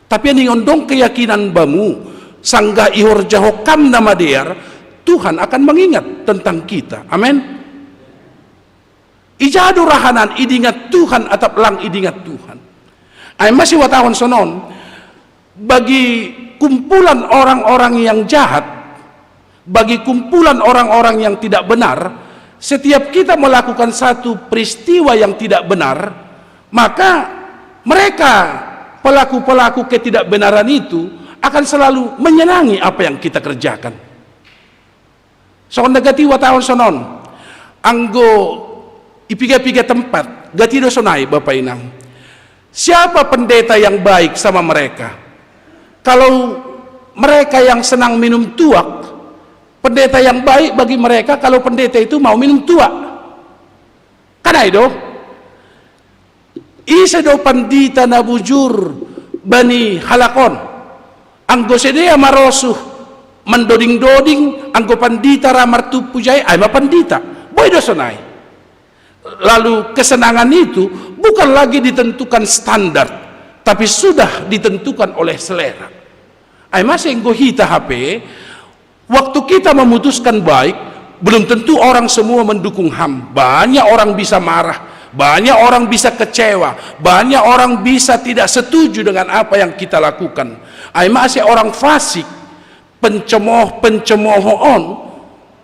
Tapi ningon dong keyakinan bamu, sanggah ihorjahon ham na madear, Tuhan akan mengingat tentang kita. Amin. Ija do rahanan, idingat Tuhan atap lang idingat Tuhan. Ai masi huhatahon sonon, bagi kumpulan orang-orang yang jahat, bagi kumpulan orang-orang yang tidak benar, setiap kita melakukan satu peristiwa yang tidak benar, maka mereka, pelaku-pelaku ketidakbenaran itu, akan selalu menyenangi apa yang kita kerjakan. Songon na gati huhatahon sonon, anggo i piga-piga tempat, gati do sonai, Bapa Inang. Siapa pendeta yang baik sama mereka? Kalau mereka yang senang minum tuak, pendeta yang baik bagi mereka kalau pendeta itu mau minum tuak. Kan ai do? Ise do pandita na bujur bani halak on? Anggo sidea marosuh mandoding-doding, anggo pandita ra martumpu ija i, ai ma pandita. Boi do sonai. Lalu kesenangan itu bukan lagi ditentukan standar, tapi sudah ditentukan oleh selera. Ai masa enggo hita hape, waktu kita memutuskan baik, belum tentu orang semua mendukung ham. Banyak orang bisa marah, banyak orang bisa kecewa, banyak orang bisa tidak setuju dengan apa yang kita lakukan. Ai masa orang fasik, pencemoh-pencemoh on,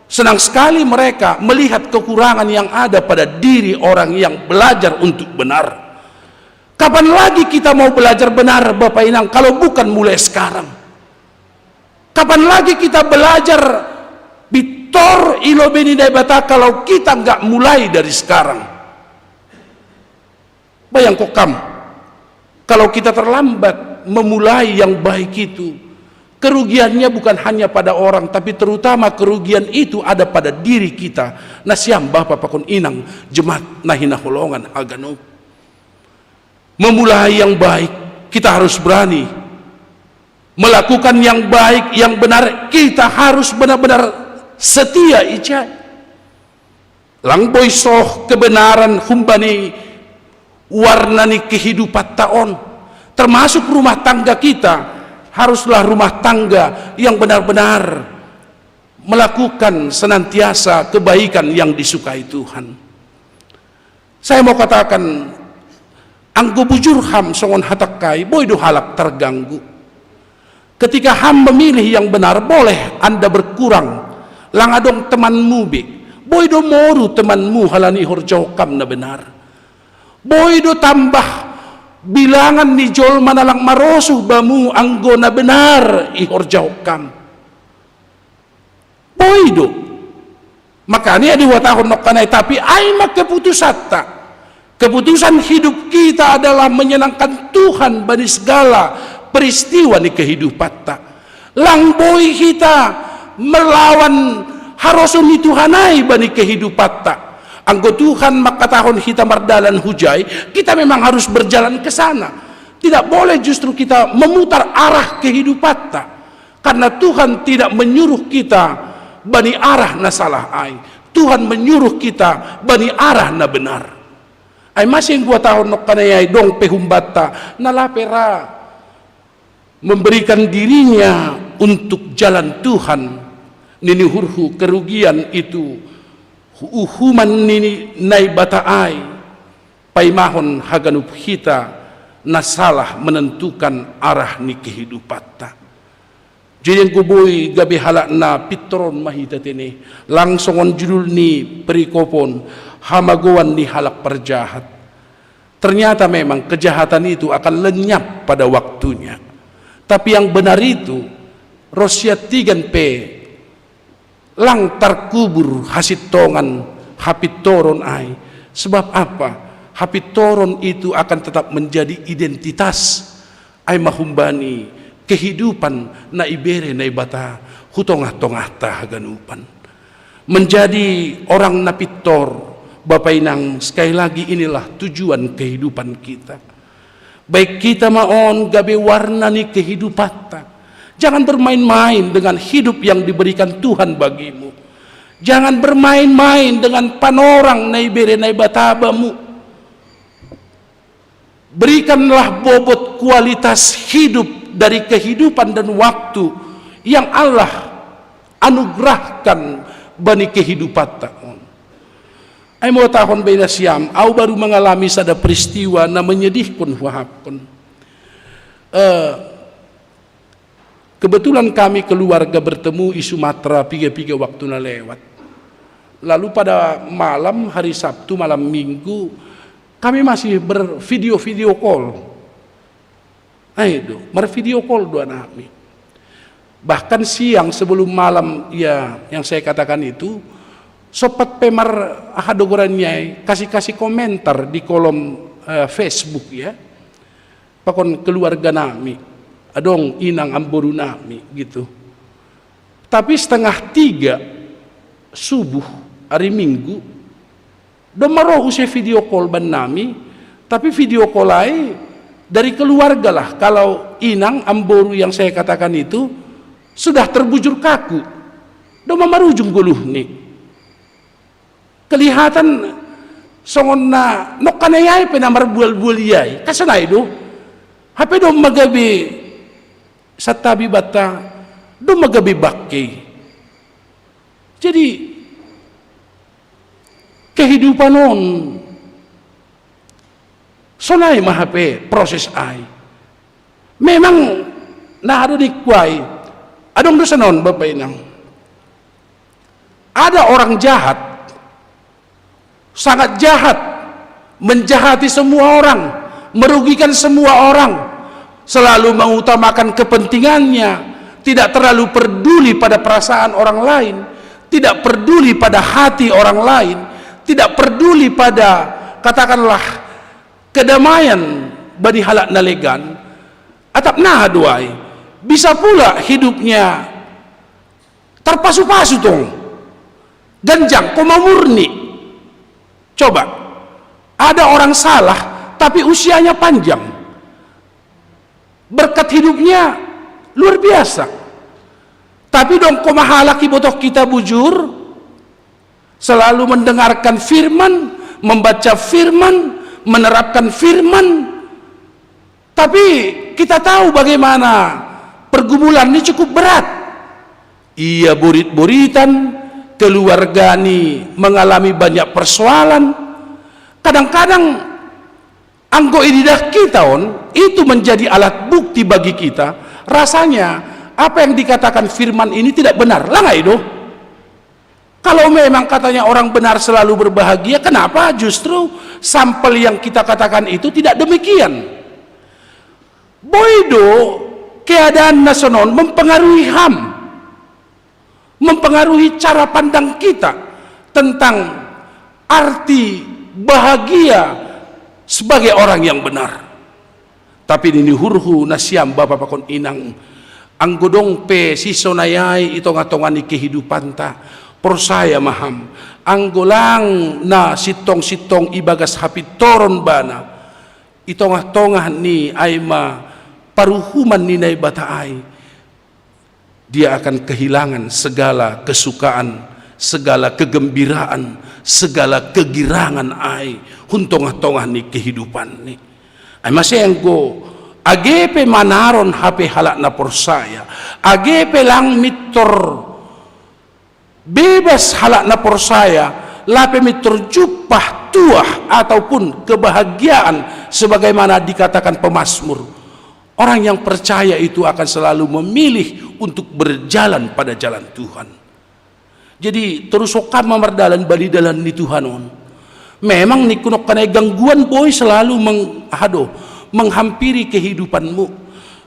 senang sekali mereka melihat kekurangan yang ada pada diri orang yang belajar untuk benar. Kapan lagi kita mau belajar benar, Bapak Inang, kalau bukan mulai sekarang? Kapan lagi kita belajar bitor i lobei ni Naibata kalau kita nggak mulai dari sekarang? Bayangko kam, kalau kita terlambat memulai yang baik itu, kerugiannya bukan hanya pada orang, tapi terutama kerugian itu ada pada diri kita. Nasiam bapa pakon inang, jemaat na hinaholongan haganup. Memulai yang baik, kita harus berani. Melakukan yang baik, yang benar, kita harus benar-benar setia ijai. Lang boi soh kebenaran humbani warna ni kehidupanta on. Termasuk rumah tangga kita, haruslah rumah tangga yang benar-benar melakukan senantiasa kebaikan yang disukai Tuhan. Saya mau katakan, anggo bujur ham songon hatakkai, boi do halak terganggu. Ketika ham memilih yang benar, boleh Anda berkurang. Lang adong temanmu be. Boi do moru temanmu halani ihorjahon kam na benar. Boi do tambah bilangan ni jolma na lang marosuh bamu anggo na benar ihorjahon kam. Boi do. Makanya dihatahon nongkanai, tapi ai ma keputusanta. Keputusan hidup kita adalah menyenangkan Tuhan bani segala peristiwa ni kehidupanta. Lang boi hita melawan harosuh ni Tuhan ai bani kehidupanta. Anggo Tuhan mangkatahon hita mardalan hujai, kita memang harus berjalan ke sana. Tidak boleh justru kita memutar arah kehidupanta. Karena Tuhan tidak menyuruh kita bani arah na salah ai. Tuhan menyuruh kita bani arah na benar. Ai masa huhatahon nongkanai, ai dong pe humbanta na lape ra memberikan dirinya untuk jalan Tuhan, nini uhurhu, kerugian itu uhuman ni Naibata ai, paimahon haganup hita na salah menentukan arah ni kehidupanta. Jadi anggo boi gabe halak na pintor on ma hita tene, lang songon judul ni perikop on, hamagoan ni halak parjahat. Ternyata memang kejahatan itu akan lenyap pada waktunya. Tapi yang benar itu, ro sian tigan pe lang tarkubur hasintongan hapintoron ai. Sebab apa? Hapintoron itu akan tetap menjadi identitas ai ma humbani kehidupan na ibere Naibata hu tongah-tongahta haganupan. Menjadi orang na pintor, Bapa Inang, sekali lagi inilah tujuan kehidupan kita. Baik kita ma on gabe warna ni kehidupanta. Jangan bermain-main dengan hidup yang diberikan Tuhan bagimu. Jangan bermain-main dengan panorang na ibere Naibata bamu. Berikanlah bobot kualitas hidup dari kehidupan dan waktu yang Allah anugerahkan bani kehidupanta on. Ai huhatahon be nasiam, au baru mengalami sada peristiwa na menyedihkon huhatahon. Eh, kebetulan kami keluarga bertemu i Sumatera piga-piga waktu na lewat. Lalu pada malam hari Sabtu, malam Minggu, kami masih bervideo-video call. Ai do, marvideo call do anakmi. Bahkan siang sebelum malam, ya, yang saya katakan itu, sempat pe mar, aha do goarna ai, kasih-kasih komentar di kolom, eh, Facebook, ya. Pakon keluarga nami, adong inang amboru nami gitu. Tapi setengah tiga subuh hari Minggu, domma ro use video call bannami, tapi video call ai dari keluarga lah. Kalau inang amboru yang saya katakan itu sudah terbujur kaku, domma marujung goluhni. Kelihatan Songon na nongkanai ai pe na marbual-bual i ai, kan sonai do. Hape do magabe santabi banta, do magabe bangke. Jadi kehidupan on sonai ma hape proses ai. Memang na ado ningku ai, adong do songon on, Bapak Inang. Ada orang jahat, sangat jahat, menjahati semua orang, merugikan semua orang, selalu mengutamakan kepentingannya, tidak terlalu peduli pada perasaan orang lain, tidak peduli pada hati orang lain, tidak peduli pada, katakanlah, kedamaian bani halak na legan. Atap na do ai, bisa pula hidupnya tarpasu-pasu tong, ganjang, koma murni. Coba, ada orang salah tapi usianya panjang, berkat hidupnya luar biasa. Tapi dong koma halak ibotoh kita bujur, selalu mendengarkan firman, membaca firman, menerapkan firman. Tapi kita tahu bagaimana pergumulan ini cukup berat. Ia borit-boritan, keluarga ini mengalami banyak persoalan. Kadang-kadang anggo ididah kita on, itu menjadi alat bukti bagi kita. Rasanya apa yang dikatakan firman ini tidak benar. Lah nggak itu? Kalau memang katanya orang benar selalu berbahagia, kenapa justru sampel yang kita katakan itu tidak demikian? Boi do keadaan na songon on mempengaruhi ham, mempengaruhi cara pandang kita tentang arti bahagia sebagai orang yang benar. Tapi nini uhurhu, nasiam bapa pakon inang, anggo dong pe sisonai ai i tongah-tongah ni kehidupanta, porsaya ma ham, anggo lang na sintong-sintong ibagas hapintoron bana i tongah-tongah ni, ai ma paruhuman ni Naibata ai, dia akan kehilangan segala kesukaan, segala kegembiraan, segala kegirangan ai hun tongah-tongah ni kehidupanni. Ai mase anggo age pe manaron hape halak na porsaya, age pe lang mintor bebas halak na porsaya, lape mintor jumpah tuah ataupun kebahagiaan sebagaimana dikatakan pemazmur, orang yang percaya itu akan selalu memilih untuk berjalan pada jalan Tuhan. Jadi torus ho ma mardalan bani dalan ni Tuhan on. Memang ningku nongkanai gangguan boi selalu meng, aha do, menghampiri kehidupanmu.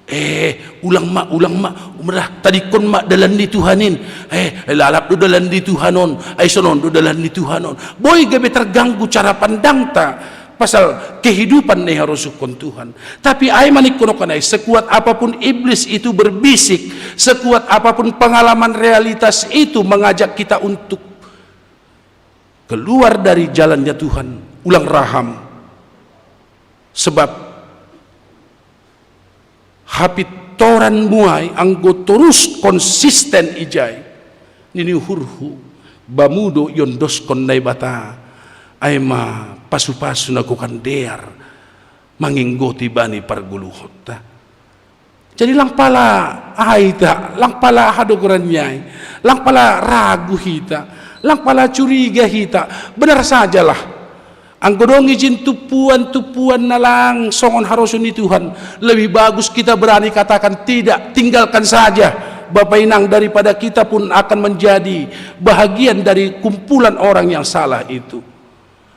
Eh, ulang ma, ulang ma, umrah, tadingkon ma dalan ni Tuhan in. Eh, lalap do dalan ni Tuhan on, ai sonon do dalan ni Tuhan on. Boi gabe terganggu cara pandangta pasal kehidupan na iharosuhon Tuhan. Tapi ai ma ningku nongkanai, sekuat apapun iblis itu berbisik, sekuat apapun pengalaman realitas itu mengajak kita untuk keluar dari jalannya Tuhan, ulang ra ham. Sebab hapintoranmu ai anggo torus konsisten ijai, nini uhurhu, bamu do iondoskon Naibata, ai ma pasu-pasu na gokan dear manginggoti bani pargoluhonta. Jadi lang pala aha hita, lang pala aha do goranna i, lang pala ragu hita, lang pala curiga hita, benar sajalah. Anggo dong ijin tumpuan-tumpuan na lang songon harosuh ni Tuhan, lebih bagus kita berani katakan tidak, tinggalkan saja, Bapa Inang, daripada kita pun akan menjadi bahagian dari kumpulan orang yang salah itu.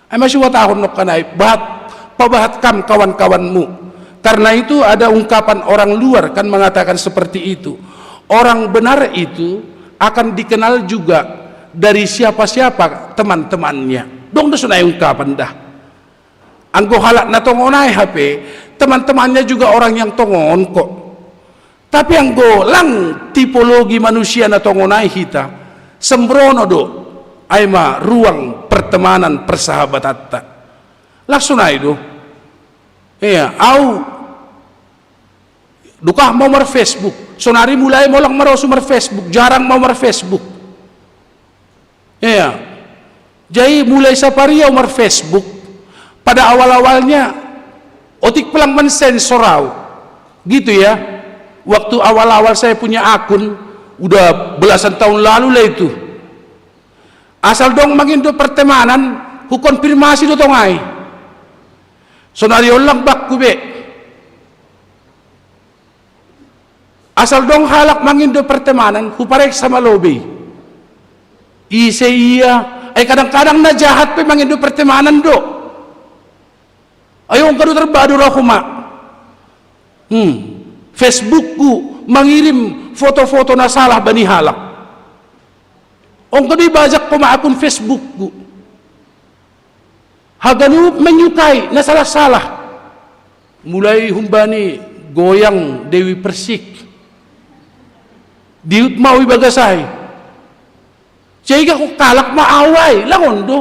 Ai ma siuhatahon nongkanai, bahat, pabahat kam kawan-kawanmu. Karena itu ada ungkapan orang luar kan mengatakan seperti itu. Orang benar itu akan dikenal juga dari siapa-siapa teman-temannya. Dong do sonai ungkapan da. Anggo halak na tongon ai hape, teman-temannya juga orang yang tongon kok. Tapi anggo lang tipologi manusia na tongon ai hita, sembrono do, ai ma ruang pertemanan persahabatanta. Lang sonai do. Ia, au dukah mau mar-Facebook, sonari mulai mau lang marosu mar-Facebook, jarang mau mar-Facebook. Ia. Jadi mulai sapari au mar-Facebook, pada awal-awalnya otik pelang mensensor au. Gitu ya. Waktu awal-awal saya punya akun, udah belasan tahun lalu lah itu. Asal dong mangindo pertemanan, hukonfirmasi do tong ai. Sonari on lang bakku be. Asal dong halak mangindo pertemanan, hupareksa ma lobei. Ise ia, ai kadang-kadang na jahat pe mangindo pertemanan do. Ai ongka do tarbadu ra homa. Hmm. Facebookku mangirim foto-foto na salah bani halak. Ongka do ibajak homa akun Facebookku. Haganup menyukai na salah-salah. Mulai humbani goyang Dewi Persik. Diut ma au ibagas ai. Sehingga hukalak ma au ai, lang on do.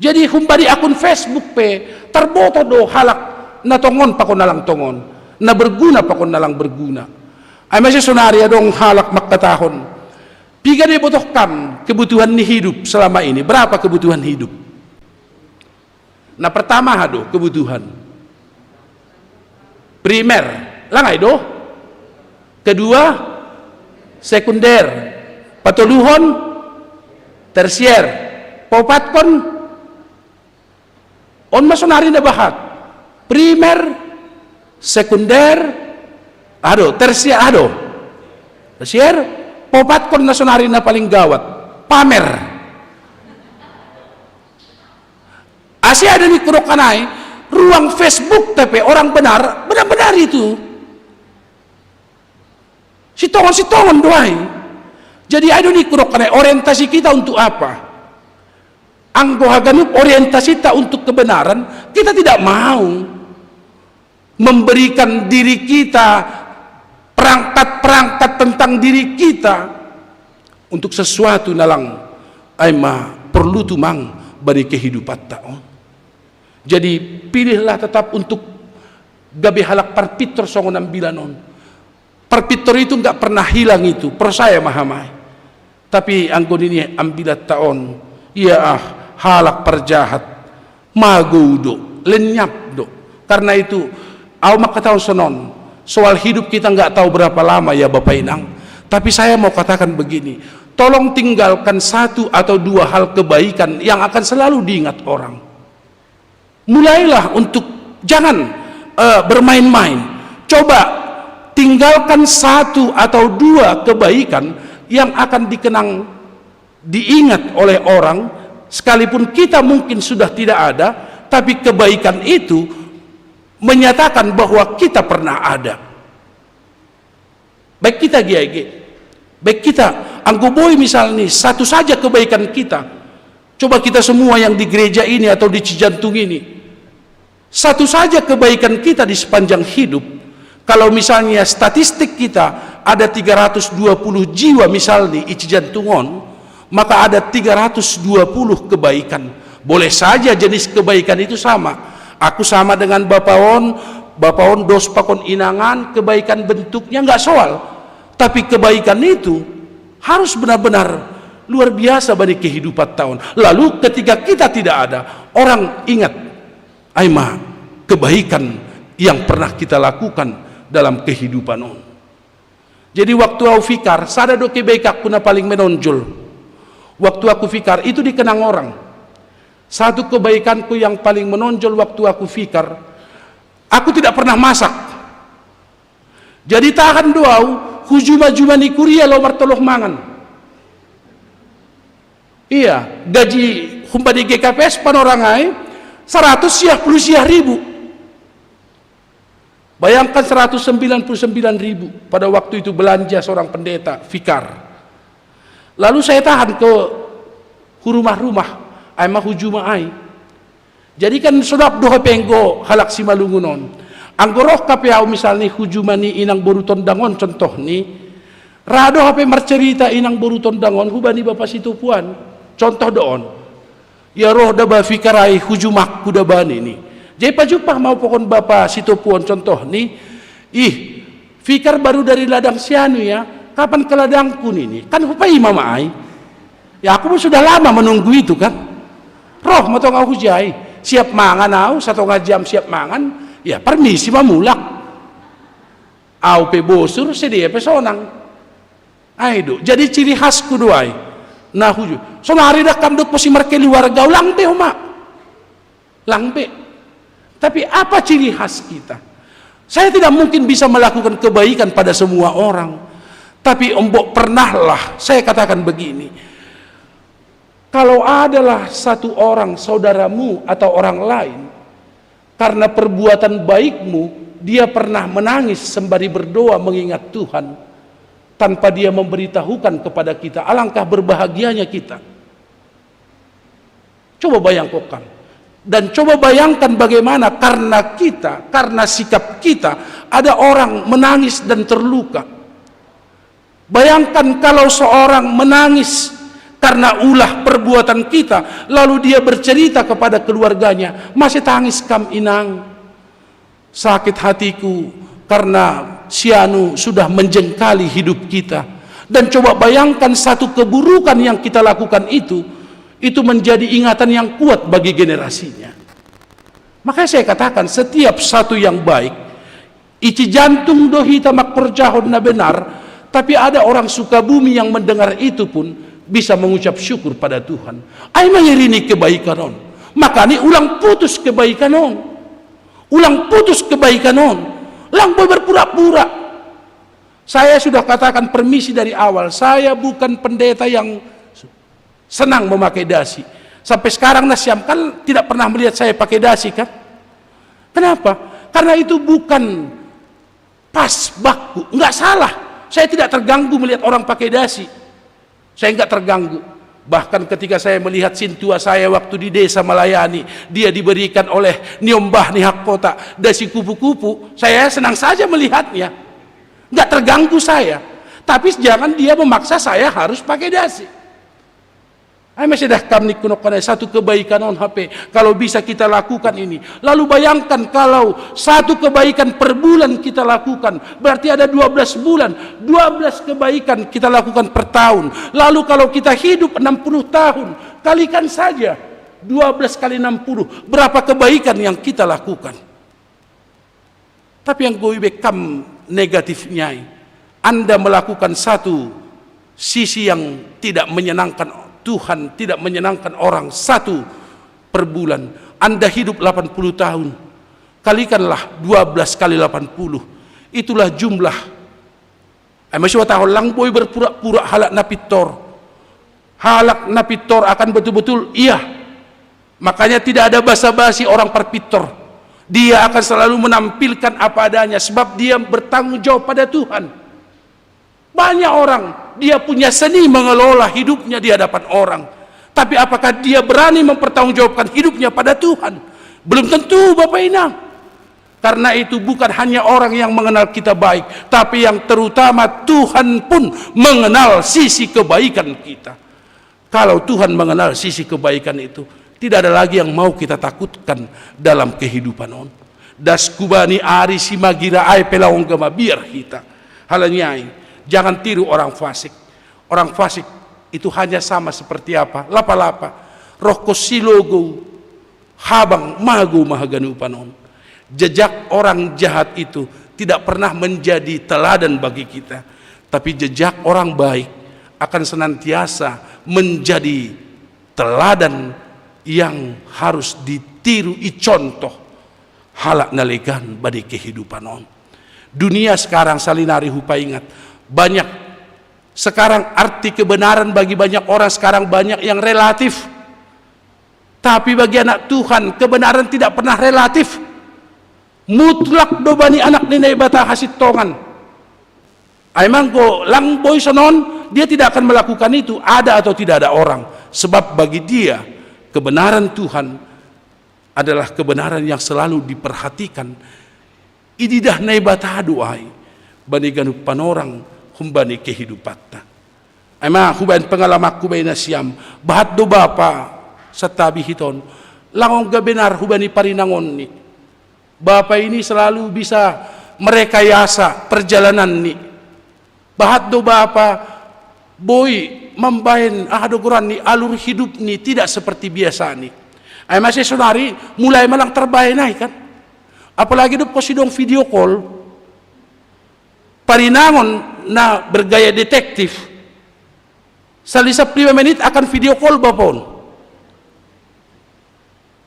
Jadi humbani akun Facebook pe, tarboto do halak na tongon pakon na lang tongon, na berguna pakon na lang berguna. Ai masa sonari adong halak mangkatahon, piga do ibotoh kam kebutuhan ni hidup selama ini? Berapa kebutuhan hidup? Na pertama aha do kebutuhan? Primer, lang ai do. Kedua, sekunder. Patoluhon, tersier. Paopatkon, on ma sonari na bahat. Primer, sekunder, aha do, tersier, aha do. Tersier, paopatkon na sonari na paling gawat. Pamer. Asi ada ni kudok kanai, ruang Facebook tapi orang benar, benar-benar itu. Sitongon-sitongon do ai. Jadi ai do ni kudok kanai, orientasi kita untuk apa? Anggo haganup orientasita untuk kebenaran, kita tidak mau memberikan diri kita, perangkat-perangkat tentang diri kita untuk sesuatu na lang ai ma porlu tumang bani kehidupanta on. Jadi pilihlah tetap untuk gabe halak parpintor songon ambilan on. Parpintor itu nggak pernah hilang itu, percaya ma hami. Tapi anggo nini ambilanta on, ia ah, halak parjahat, magou do, lenyap do. Karena itu, au mangkatahon sonon, soal hidup kita nggak tahu berapa lama ya Bapak Inang. Tapi saya mau katakan begini, tolong tinggalkan satu atau dua hal kebaikan yang akan selalu diingat orang. Mulailah untuk jangan eh, bermain-main. Coba tinggalkan satu atau dua kebaikan yang akan dikenang, diingat oleh orang, sekalipun kita mungkin sudah tidak ada, tapi kebaikan itu menyatakan bahwa kita pernah ada. Baik kita G I G, baik kita anggo boi misalnya satu saja kebaikan kita. Coba kita semua yang di gereja ini atau di Cijantung ini, satu saja kebaikan kita di sepanjang hidup. Kalau misalnya statistik kita ada tiga ratus dua puluh jiwa misalnya i Cijantung on, maka ada tiga ratus dua puluh kebaikan. Boleh saja jenis kebaikan itu sama. Aku sama dengan Bapak on, Bapak on dos pakon inangan, kebaikan bentuknya nggak soal. Tapi kebaikan itu harus benar-benar luar biasa bagi kehidupanta on. Lalu ketika kita tidak ada, orang ingat, ai ma kebaikan yang pernah kita lakukan dalam kehidupan on. Jadi waktu au fikar, sada do kebaikanku na paling menonjol. Waktu aku fikar, itu dikenang orang. Satu kebaikanku yang paling menonjol waktu aku fikar, aku tidak pernah masak. Jadi tahan do au, hujuma-juma ni kuria laho martoloh mangan. Ia, gaji humbani G K P S Panorang ai, saratus siah puluh siah ribu. Bayangkan seratus sembilan puluh sembilan ribu pada waktu itu belanja seorang pendeta, fikar. Lalu saya tahan ke rumah-rumah, ai ma hujuma ai. Jadi kan sodap do hape anggo halak Simalungun on. Anggo roh hape au misalni hujuma ni inang boru Tondang on contohni, ra do hape marcerita inang boru Tondang on hubani Bapa Sitopuan. Contoh do on. Ia roh daba fikar ai hujumangku daba nini. Jadi pajumpang ma au pakon Bapa Sitopuan contohni. Ih, fikar baru dari ladang si anu ya, kapan ke ladangku nini? Kan hupaima ma ai. Ya aku pun sudah lama menunggu itu kan. Roh ma tong au hujai, siap mangan au, satongah jam siap mangan, ya permisi ma mulak. Au pe bosur, si dia pe sonang. Ai do, jadi ciri khasku do ai. Na huju. Sonari dah kam dok posi markeluarga, ulang be homa. Lang be. Tapi apa ciri khas kita? Saya tidak mungkin bisa melakukan kebaikan pada semua orang. Tapi ombok pernahlah saya katakan begini. Kalau adalah satu orang saudaramu atau orang lain, karena perbuatan baikmu, dia pernah menangis sembari berdoa mengingat Tuhan, tanpa dia memberitahukan kepada kita, alangkah berbahagianya kita. Coba bayangkan. Dan coba bayangkan bagaimana karena kita, karena sikap kita, ada orang menangis dan terluka. Bayangkan kalau seorang menangis karena ulah perbuatan kita, lalu dia bercerita kepada keluarganya, "Masih tangis kam, Inang? Sakit hatiku karena si anu sudah menjengkali hidup kita." Dan coba bayangkan satu keburukan yang kita lakukan itu, itu menjadi ingatan yang kuat bagi generasinya. Makanya saya katakan, setiap satu yang baik, isi jantung do hita mangkorjahon na benar, tapi ada orang Sukabumi yang mendengar itu pun bisa mengucap syukur pada Tuhan. Ai ma i rini kebaikan on. Makanya ulang putus kebaikan on. Ulang putus kebaikan on. Lang boi berpura-pura. Saya sudah katakan permisi dari awal, saya bukan pendeta yang senang memakai dasi. Sampai sekarang nasiam kan tidak pernah melihat saya pakai dasi kan? Kenapa? Karena itu bukan pas bakku, nggak salah. Saya tidak terganggu melihat orang pakai dasi. Saya nggak terganggu. Bahkan ketika saya melihat sintua saya waktu di desa melayani, dia diberikan oleh niombah ni hak kota dasi kupu-kupu, saya senang saja melihatnya. Nggak terganggu saya. Tapi jangan dia memaksa saya harus pakai dasi. Ai masih dah kam ni kunok kanai satu kebaikan on hape. Kalau bisa kita lakukan ini. Lalu bayangkan kalau satu kebaikan per bulan kita lakukan. Berarti ada dua belas bulan. Dua belas kebaikan kita lakukan per tahun. Lalu kalau kita hidup enam puluh tahun. Kalikan saja. Dua belas kali enam puluh. Berapa kebaikan yang kita lakukan? Tapi yang gue bekam negatifnya, Anda melakukan satu sisi yang tidak menyenangkan Tuhan, tidak menyenangkan orang satu per bulan. Anda hidup delapan puluh tahun, kalikanlah dua belas kali delapan puluh. Itulah jumlah. Ai masih watahon lang boi berpura-pura halak na pintor. Halak na pintor akan betul-betul iya. Makanya tidak ada basa-basi orang parpintor. Dia akan selalu menampilkan apa adanya sebab dia bertanggung jawab pada Tuhan. Banyak orang, dia punya seni mengelola hidupnya di hadapan orang. Tapi apakah dia berani mempertanggungjawabkan hidupnya pada Tuhan? Belum tentu, Bapak Inang. Karena itu bukan hanya orang yang mengenal kita baik, tapi yang terutama Tuhan pun mengenal sisi kebaikan kita. Kalau Tuhan mengenal sisi kebaikan itu, tidak ada lagi yang mau kita takutkan dalam kehidupan on. Das kubani ari si magira ai pelaong gama biar kita. Halanyai, jangan tiru orang fasik. Orang fasik itu hanya sama seperti apa? Lapa-lapa. Roh ko si logo, habang mago mahaganupan on. Jejak orang jahat itu tidak pernah menjadi teladan bagi kita. Tapi jejak orang baik akan senantiasa menjadi teladan yang harus ditiru i contoh halak na legan bani kehidupan on. Dunia sekarang salinari hupaingat banyak sekarang arti kebenaran bagi banyak orang sekarang banyak yang relatif. Tapi bagi anak Tuhan kebenaran tidak pernah relatif. Mutlak do bani anak ni Naibata hasintongan. Ai mangko lang boi sonon, dia tidak akan melakukan itu, ada atau tidak ada orang. Sebab bagi dia, kebenaran Tuhan adalah kebenaran yang selalu diperhatikan. Ididah Naibata do ai bani ganup panorang humbani kehidupanta. Ai ma hubaen pengalamanku baen nasiam, bahat do bapa santabi hiton, lang ongga benar hubani parinangonni. Bapa ini selalu bisa merekayasa perjalananni. Bahat do bapa boi mambaen aha do goranni alur hidupni tidak seperti biasani. Ai masi sonari mulai ma lang tarbaen ai kan. Apalagi dob posidong video call, parinangon na bergaya detektif, salisap lima menit akan video call bapa on.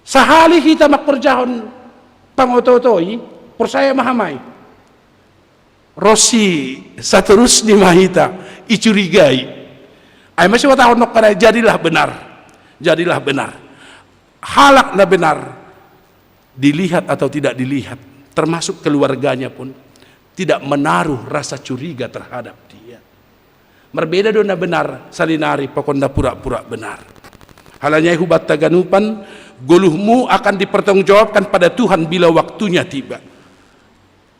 Sahali hita mangkorjahon pangoto-oto i, porsaya ma hami. Ro si saterusni ma hita icurigai. Ai masi huhatahon nangkin, jadilah benar. Jadilah benar. Halak na benar, dilihat atau tidak dilihat, termasuk keluarganya pun tidak menaruh rasa curiga terhadap dia. Marbeda do na benar salinari pakon na pura-pura benar. Halani ai hubahen haganupan, goluhmu akan dipertanggungjawabkan pada Tuhan bila waktunya tiba.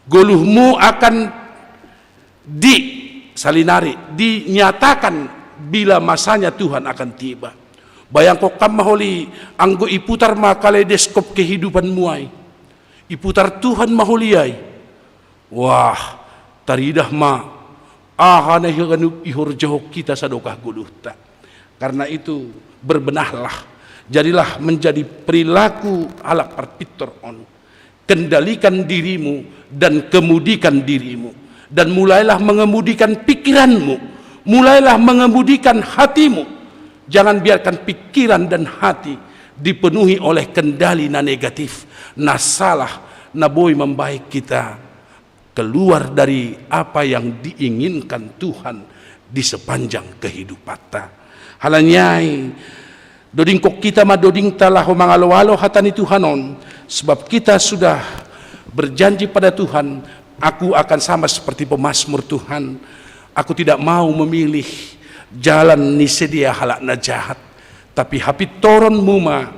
Goluhmu akan di salinari dinyatakan bila masanya Tuhan akan tiba. Bayangkon kam ma holi anggo iputar ma kaleidoskop kehidupanmu ai. Iputar Tuhan ma holi ai. Wah, taridah ma aha na haganup ihorjahon hita sadokah goluhta. Karena itu, berbenahlah. Jadilah menjadi perilaku halak parpintor on. Kendalikan dirimu dan kemudikan dirimu. Dan mulailah mengemudikan pikiranmu. Mulailah mengemudikan hatimu. Jangan biarkan pikiran dan hati dipenuhi oleh kendali na negatif, na salah, na boi mambahen hita keluar dari apa yang diinginkan Tuhan di sepanjang kehidupanta. Halani ai, dodingkon hita ma dodingta laho mangalo-alo hata ni Tuhan on, sebab kita sudah berjanji pada Tuhan, "Aku akan sama seperti pemazmur, Tuhan. Aku tidak mau memilih jalan ni sidea halak na jahat, tapi hapintoronmu ma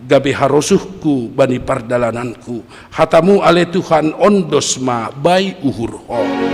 gabe harosuhku bani pardalananku." Hatamu ale Tuhan, ondos ma bai uhurhon.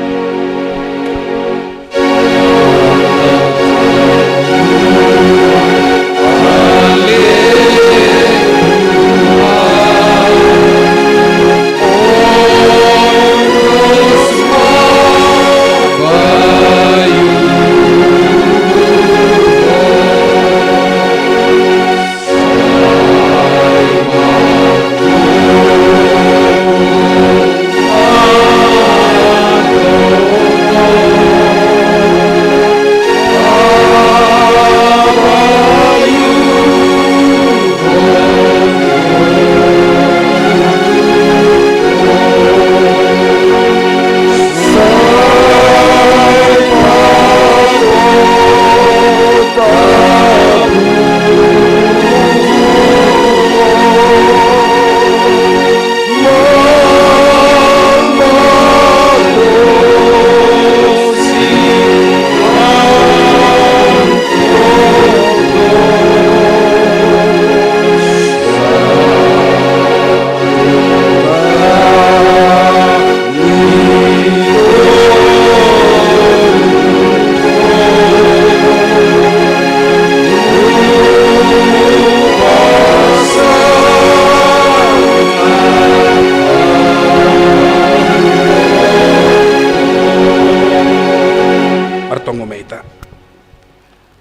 Martonggo ma hita.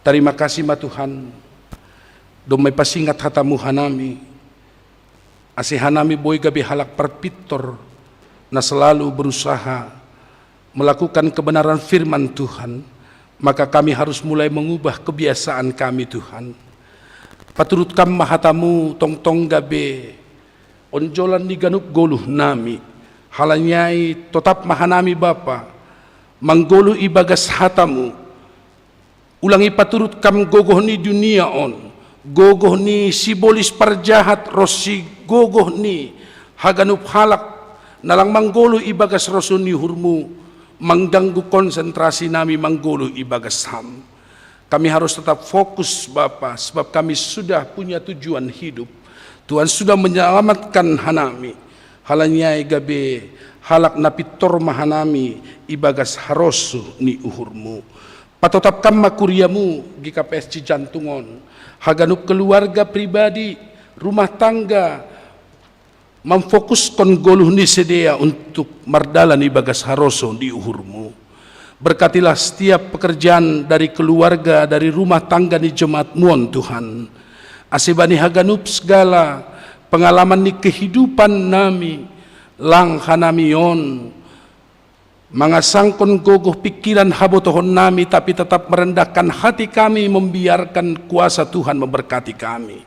Tarima kasih ma Tuhan, domma ipasingat hatamu hanami, ase hanami boi gabe halak parpintor na selalu berusaha melakukan kebenaran firman Tuhan, maka kami harus mulai mengubah kebiasaan kami, Tuhan. Paturut Kam ma hatamu tongtong gabe onjolan ni ganup goluh nami. Halani ai totap ma hanami Bapa, manggoluh ibagas hatamu, ulang ipaturut Kam gogoh ni dunia on, gogoh ni sibolis parjahat ronsi gogoh ni haganup halak na lang manggoluh ibagas rosuh ni uhurmu, mangganggu konsentrasi nami manggoluh ibagas Ham. Kami harus tetap fokus, Bapa, sebab kami sudah punya tujuan hidup. Tuhan sudah menyelamatkan hanami. Halani ai gabe halak na pintor ma hanami ibagas harosuh ni uhurmu. Patotap Kam ma kuriamu G K P S Cijantung on, haganup keluarga pribadi, rumah tangga, mamfokuskon goluh ni sidea untuk mardalan ibagas harosuh ni uhurmu. Berkatilah setiap pekerjaan dari keluarga, dari rumah tangga ni jemaat-Mu on, Tuhan. Ase bani haganup segala pengalaman ni kehidupan nami, lang hanami on mangasangkon gogoh pikiran habotohon nami, tapi tetap merendahkan hati kami membiarkan kuasa Tuhan memberkati kami.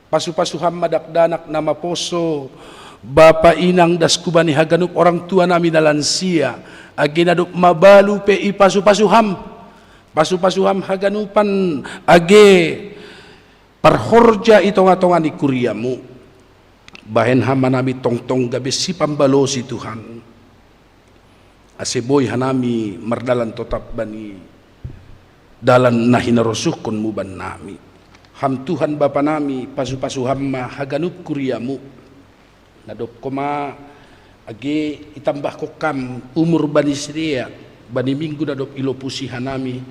Pasu-pasu Ham ma dakdanak na maposo, bapa inang, das hubani haganup orang tua nami na lansia, age na dob mabalu pe ipasu-pasu Ham. Pasu-pasu Ham haganupan, age parhorja i tonga-tonga ni kuriaMu. Bahen Ham ma nami tongtong gabe sipambalosi, Tuhan, ase boi hanami mardalan totap bani dalan na hinarosuhkonMu bannami. Ham Tuhan Bapa nami, pasu-pasu Ham ma haganup kuriaMu. Na dob homa age itambahkon Ham umur bani sidea, bani minggu na dob ilopusi hanami.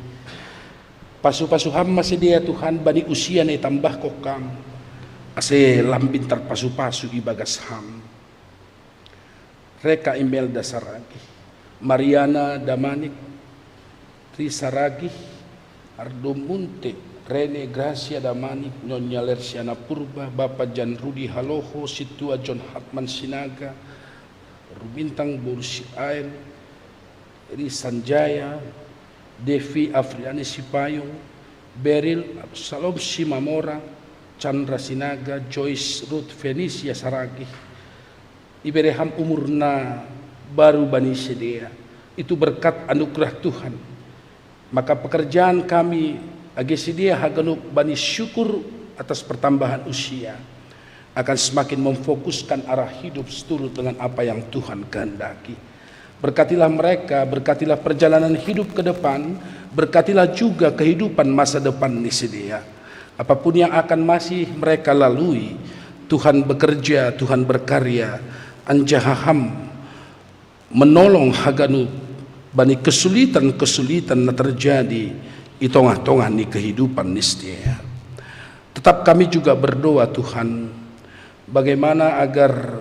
Pasu-pasu Ham ma sidea, Tuhan, bani usia na itambahkon Ham, ase lambin tarpasu-pasu ibagas Ham. Reka Imelda Saragih, Mariana Damanik, Ri Saragih, Ardo Munte, Rene Gracia Damanik, Nyonya Lersiana Purba, Bapa Jan Rudi Haloho, Sintua John Hartman Sinaga, Rumintang Boru Siaen, Ri Sanjaya, Devi Afriani Sipayung, Beril Absalom Simamora, Chandra Sinaga, Joyce Ruth Fenisia Saragih. Ibere Ham umur na baru bani sidea, itu berkat anugerah Tuhan. Maka pekerjaan kami, age sidea haganup bani syukur atas pertambahan usia, akan semakin memfokuskan arah hidup seturut dengan apa yang Tuhan kehendaki. Berkatilah mereka, berkatilah perjalanan hidup ke depan, berkatilah juga kehidupan masa depan ni sidea. Apapun yang akan masih mereka lalui, Tuhan bekerja, Tuhan berkarya, anjaha Ham menolong haganup bani kesulitan-kesulitan na terjadi i tongah-tongah ni kehidupan ni sidea. Tetap kami juga berdoa, Tuhan, bagaimana agar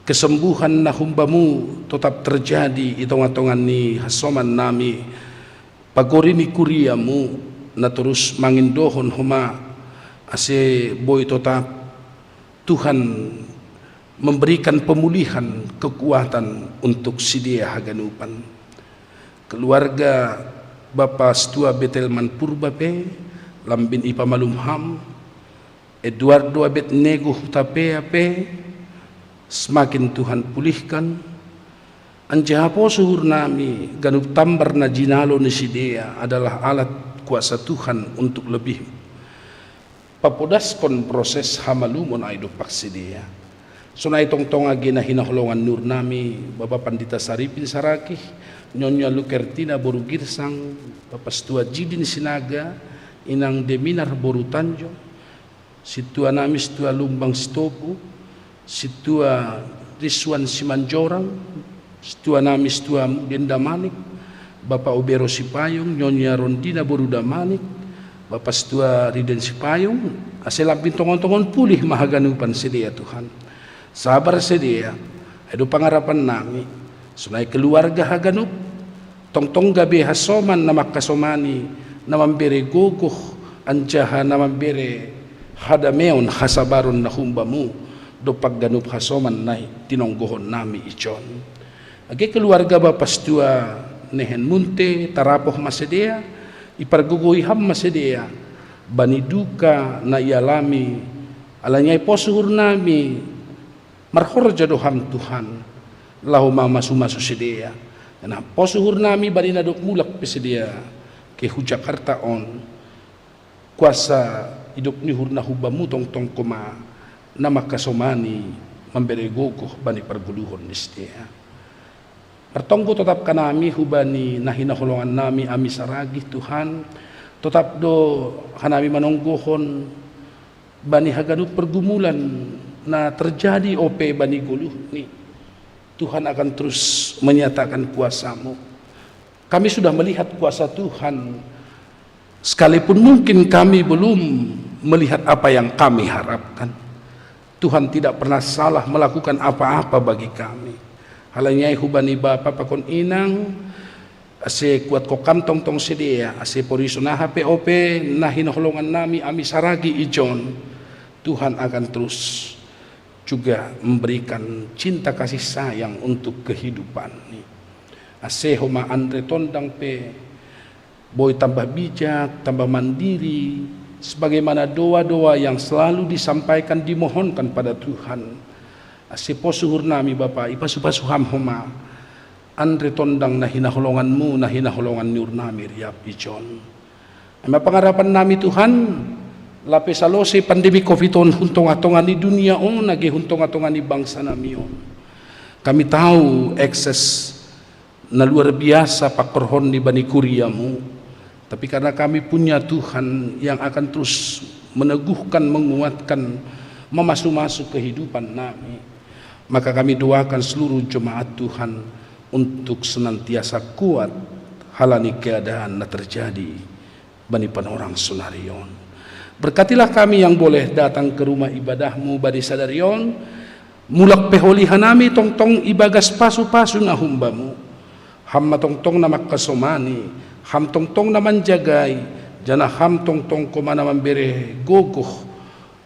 kesembuhan na humbaMu tetap terjadi i tongah-tongah ni hasoman nami, pagori ni kuriaMu, na torus mangindohon homa, ase boi totap Tuhan memberikan pemulihan kekuatan untuk sidea haganupan. Keluarga Bapa Sintua Betelman Purba pe, lambin ipamalum Ham, Eduardo Abednego Hutapea pe, semakin Tuhan pulihkan. Anjaha poso uhur nami, ganup tambar na jinalo ni sidea adalah alat kuasa Tuhan untuk lebih papodaskon proses hamalumon ai dompak sidea. Sonai tongtong age na hinaholongan ni uhur nami, Bapa Pandita Saripin Saragih, Nyonya Lukertina Boru Girsang, Bapa Sintua Jidin Sinaga, Inang Deminar Boru Tanjung, Sintua nami Sintua Lumbang Sitopu, Sintua Rizwan Simanjorang, Sintua nami Sintua Muden Damanik, Bapa Obero Sipayung, Nyonya Rondina Boru Damanik, Bapa Sintua Riden Sipayung, ase lambin tongon-tongon pulih ma haganupan sidea, Tuhan. Sabar sidea, ai do pangarapan nami, sonai keluarga haganup, tongtong gabe hasoman na mangkasomani, na mambere gogoh, anjaha na mambere hadameon hasabaron na humbaMu dompak ganup hasoman na tinonggohon nami ijon. Age keluarga Bapa Sintua Nehen Munte, tarapoh ma sidea, ipargogohi Ham ma sidea bani duka na ialami, ala ni ai pos uhur nami, marhorja do Ham, Tuhan, laho mamasu-masu sidea. Nah, pos uhur nami bani na dob mulak pe sidea ke hu Jakarta on, kuasa idop ni uhur na humbaMu tongtong homa na mangkasomani, mambere gogoh bani pargoluhon ni sidea. Martonggo totap hanami hubani na hinaholongan nami Ami Saragih, Tuhan, totap do hanami manonggohon bani haganup pergumulan na terjadi ope bani goluhni. Tuhan akan terus menyatakan kuasa-Mu. Kami sudah melihat kuasa Tuhan, sekalipun mungkin kami belum melihat apa yang kami harapkan. Tuhan tidak pernah salah melakukan apa-apa bagi kami. Ala ni ai hubani bapa pakon inang, Ase kuat ko kam tongtong sidea, ase poriso na hape ope na hinaholongan nami ami saragi ijon, Tuhan akan terus juga memberikan cinta kasih sayang untuk kehidupan ni. Ase homa Andre Tondang pe boi tambah bijak, tambah mandiri, sebagaimana doa-doa yang selalu disampaikan, dimohonkan pada Tuhan. Ase pos uhur nami Bapa, ipasu-pasu ham homa Andre Tondang na hinaholonganmu, na hinaholongan ni uhur nami riap ijon. Ai ma pangarapan nami Tuhan, lape salose pandemi covid on hun tonga-tonga ni dunia on, age hun tonga-tonga ni bangsa nami on. Kami tahu ekses na luar biasa pakorhon ni bani kuriamu. Tapi karena kami punya Tuhan yang akan terus meneguhkan, menguatkan, memasu-masu kehidupan nami, maka kami doakan seluruh jemaat Tuhan untuk senantiasa kuat halani keadaan na terjadi bani panorang sonari on. Berkatilah kami yang boleh datang ke rumah ibadahmu bani sadari on, mulak pe holi hanami tongtong ibagas pasu-pasu na humbamu. Ham ma tongtong na mangkasomani, ham tongtong na manjagai, janah ham tongtong koma na mambere gogoh,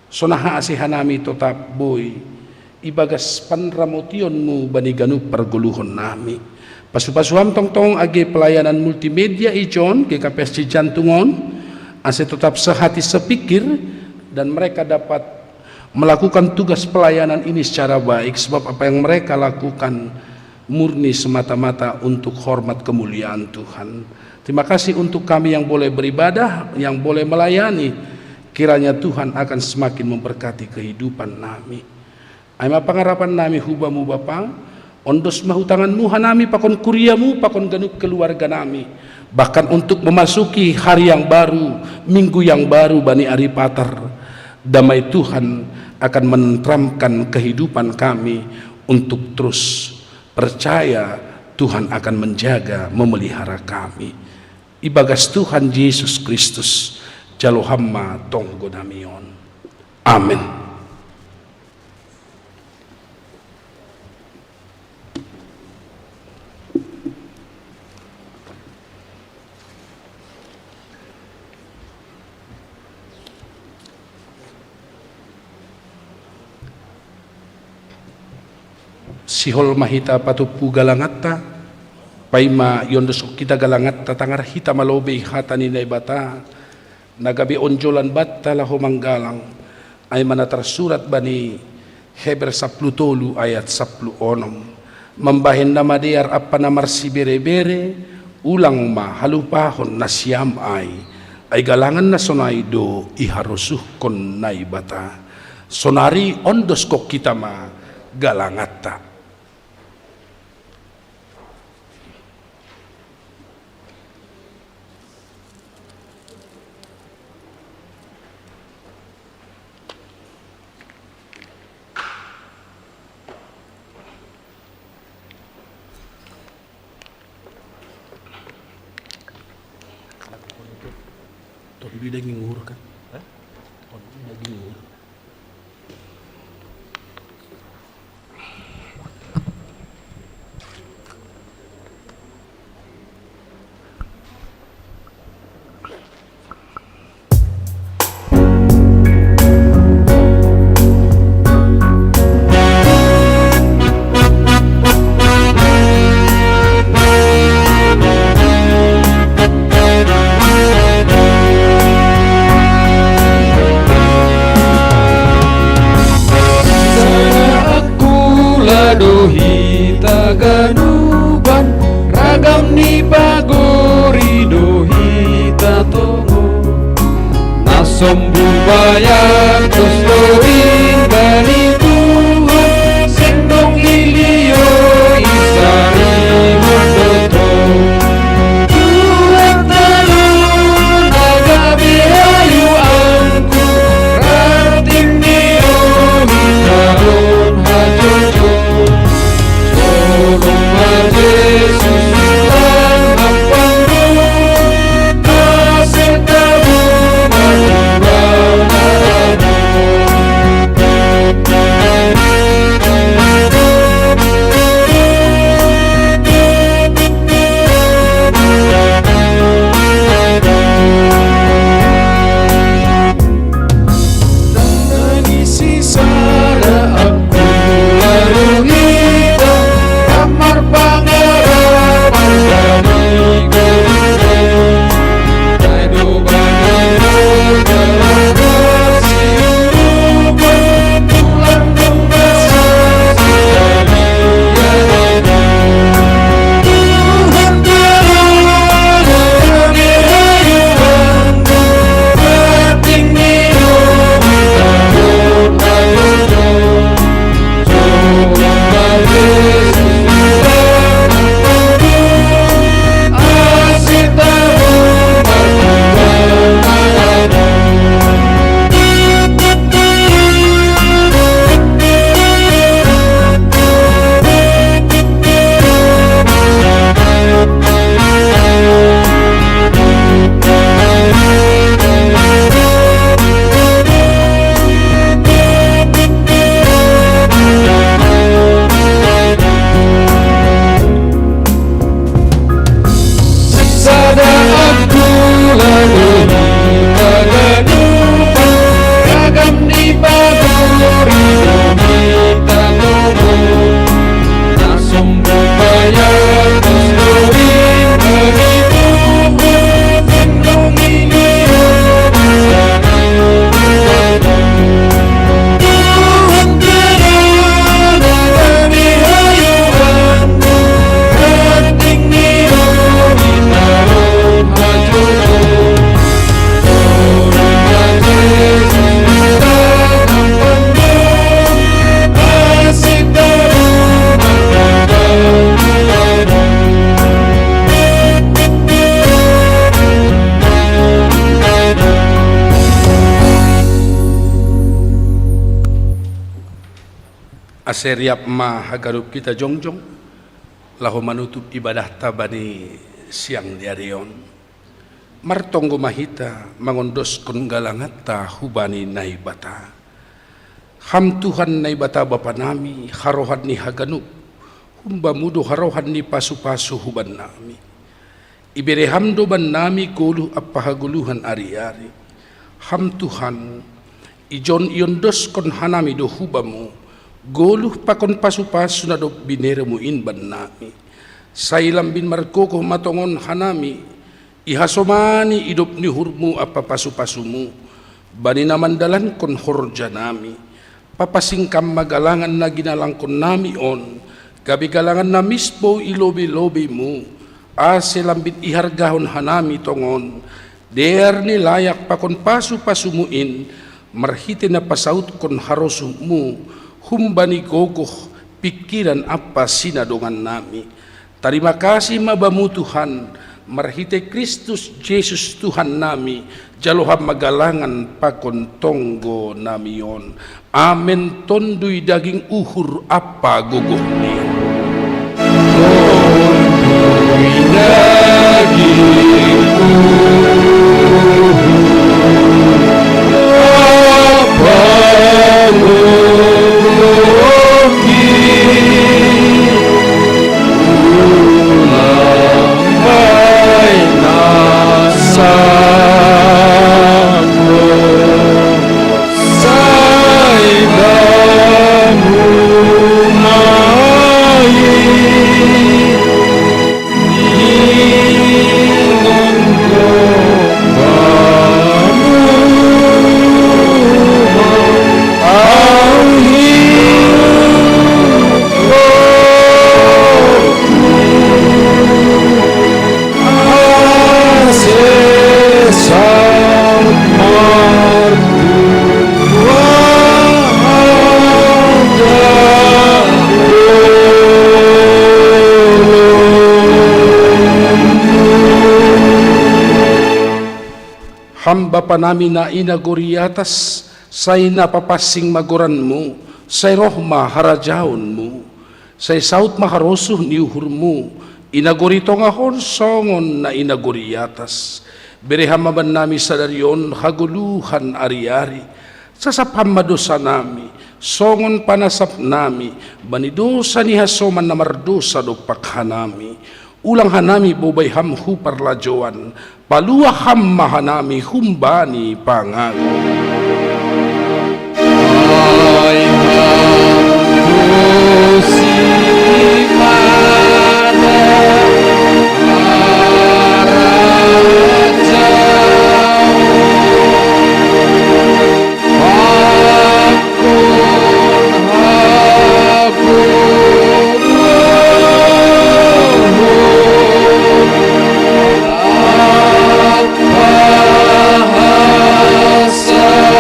sonaha ase hanami totap boi ibagas panramotionmu bani ganup pargoluhon nami. Pasu-pasu ham tongtong age pelayanan multimedia ijon G K P S Cijantung on, ase totap sehati sepikir, dan mereka dapat melakukan tugas pelayanan ini secara baik, sebab apa yang mereka lakukan murni semata-mata untuk hormat kemuliaan Tuhan. Terima kasih untuk kami yang boleh beribadah, yang boleh melayani. Kiranya Tuhan akan semakin memberkati kehidupan nami. Ai ma pangarapan nami hubamu Bapa, ondos ma hu tanganmu hanami pakon kuriamu, pakon ganup keluarga nami, bahkan untuk memasuki hari yang baru, minggu yang baru bani ari Patar. Damai Tuhan akan menenteramkan kehidupan kami untuk terus percaya Tuhan akan menjaga, memelihara kami. Ibagas Tuhan Yesus Kristus, jalo ham ma tonggo nami on. Amen. Sihol ma hita patumpu galanganta, paima iondoskon hita galanganta, tangar hita ma lobei hata ni Naibata, na gabe onjolan banta laho manggalang, ai ma na tarsurat bani Heber sapuluh tolu ayat sapuluh onom. Mambahen na madear ampa na marsibere-bere, ulang ma halupahon nasiam ai, ai galangan na sonai do iharosuhkon Naibata. Sonari ondoskon hita ma galanganta. Tondui daging uhur kan? Hah? Tondui daging uhur. Kula do hita ganupan, ragam ni pagori do hita tongon. Na sombu bayak dos do imbani Tuhan, seng dong dilio isari mandoto. Tuhan talu na gabe hayu anggur, ratim ni oni taon hajojo. Tolong ma Jesus, Tuhan ampangmu, ase tabu mati. Seriap ma haganup hita jongjong, laho manutup ibadahta bani siang ni ari on. Martonggo ma hita mangondoskon galanganta hubani Naibata. Ham Tuhan Naibata Bapa nami, harohan ni haganup, hum Bamu do harohan ni pasu-pasu hubannami. Ibere Ham do bannami goluh ampa hagoluhan ari-ari. Ham Tuhan, ijon iondoskon hanami do hu Bamu goluh pakon pasu-pasu na dob binereMu in bannami. Sai lambin margogoh ma tongon hanami ihasomani idop ni uhurMu ampa pasu-pasuMu bani na mandalankon horjanami. Papansing Kam ma galangan na ginalangkonnami on, gabe galangan na misbou i lobei-lobeiMu, ase lambin ihargahon hanami tongon dear ni layak pakon pasu-pasuMu in, marhitei na pasautkon harosuhMu humbani gogoh, pingkiran ampa sinadongannami. Tarima kasih ma Bamu Tuhan, marhitei Kristus Jesus Tuhannami, jalo Ham ma galangan pakon tonggonami on. Amen. Tonduy daging, uhur ampa gogohni. Tonduy daging, uhur ampa gogohni. Ulang baen na sanggup, sai Bamu ma i. Ham Bapa nami na i nagori atas, sai na papansing ma goranMu, sai roh ma harajaonMu, sai saut ma harosuh ni uhurMu, i nagori tongah on songon na i nagori atas. Bere Ham ma bannami sadari on hagoluhan ari-ari. Sasap Ham ma dosanami, songon panasapnami bani dosa ni hasoman na mardosa dompak hanami. Ulang hanami bobai Ham hu parlajouan, paluah Ham ma hanami humbani pangago. Ai Ham do simada harajaon, pakon hagogohon ampa hasangapon.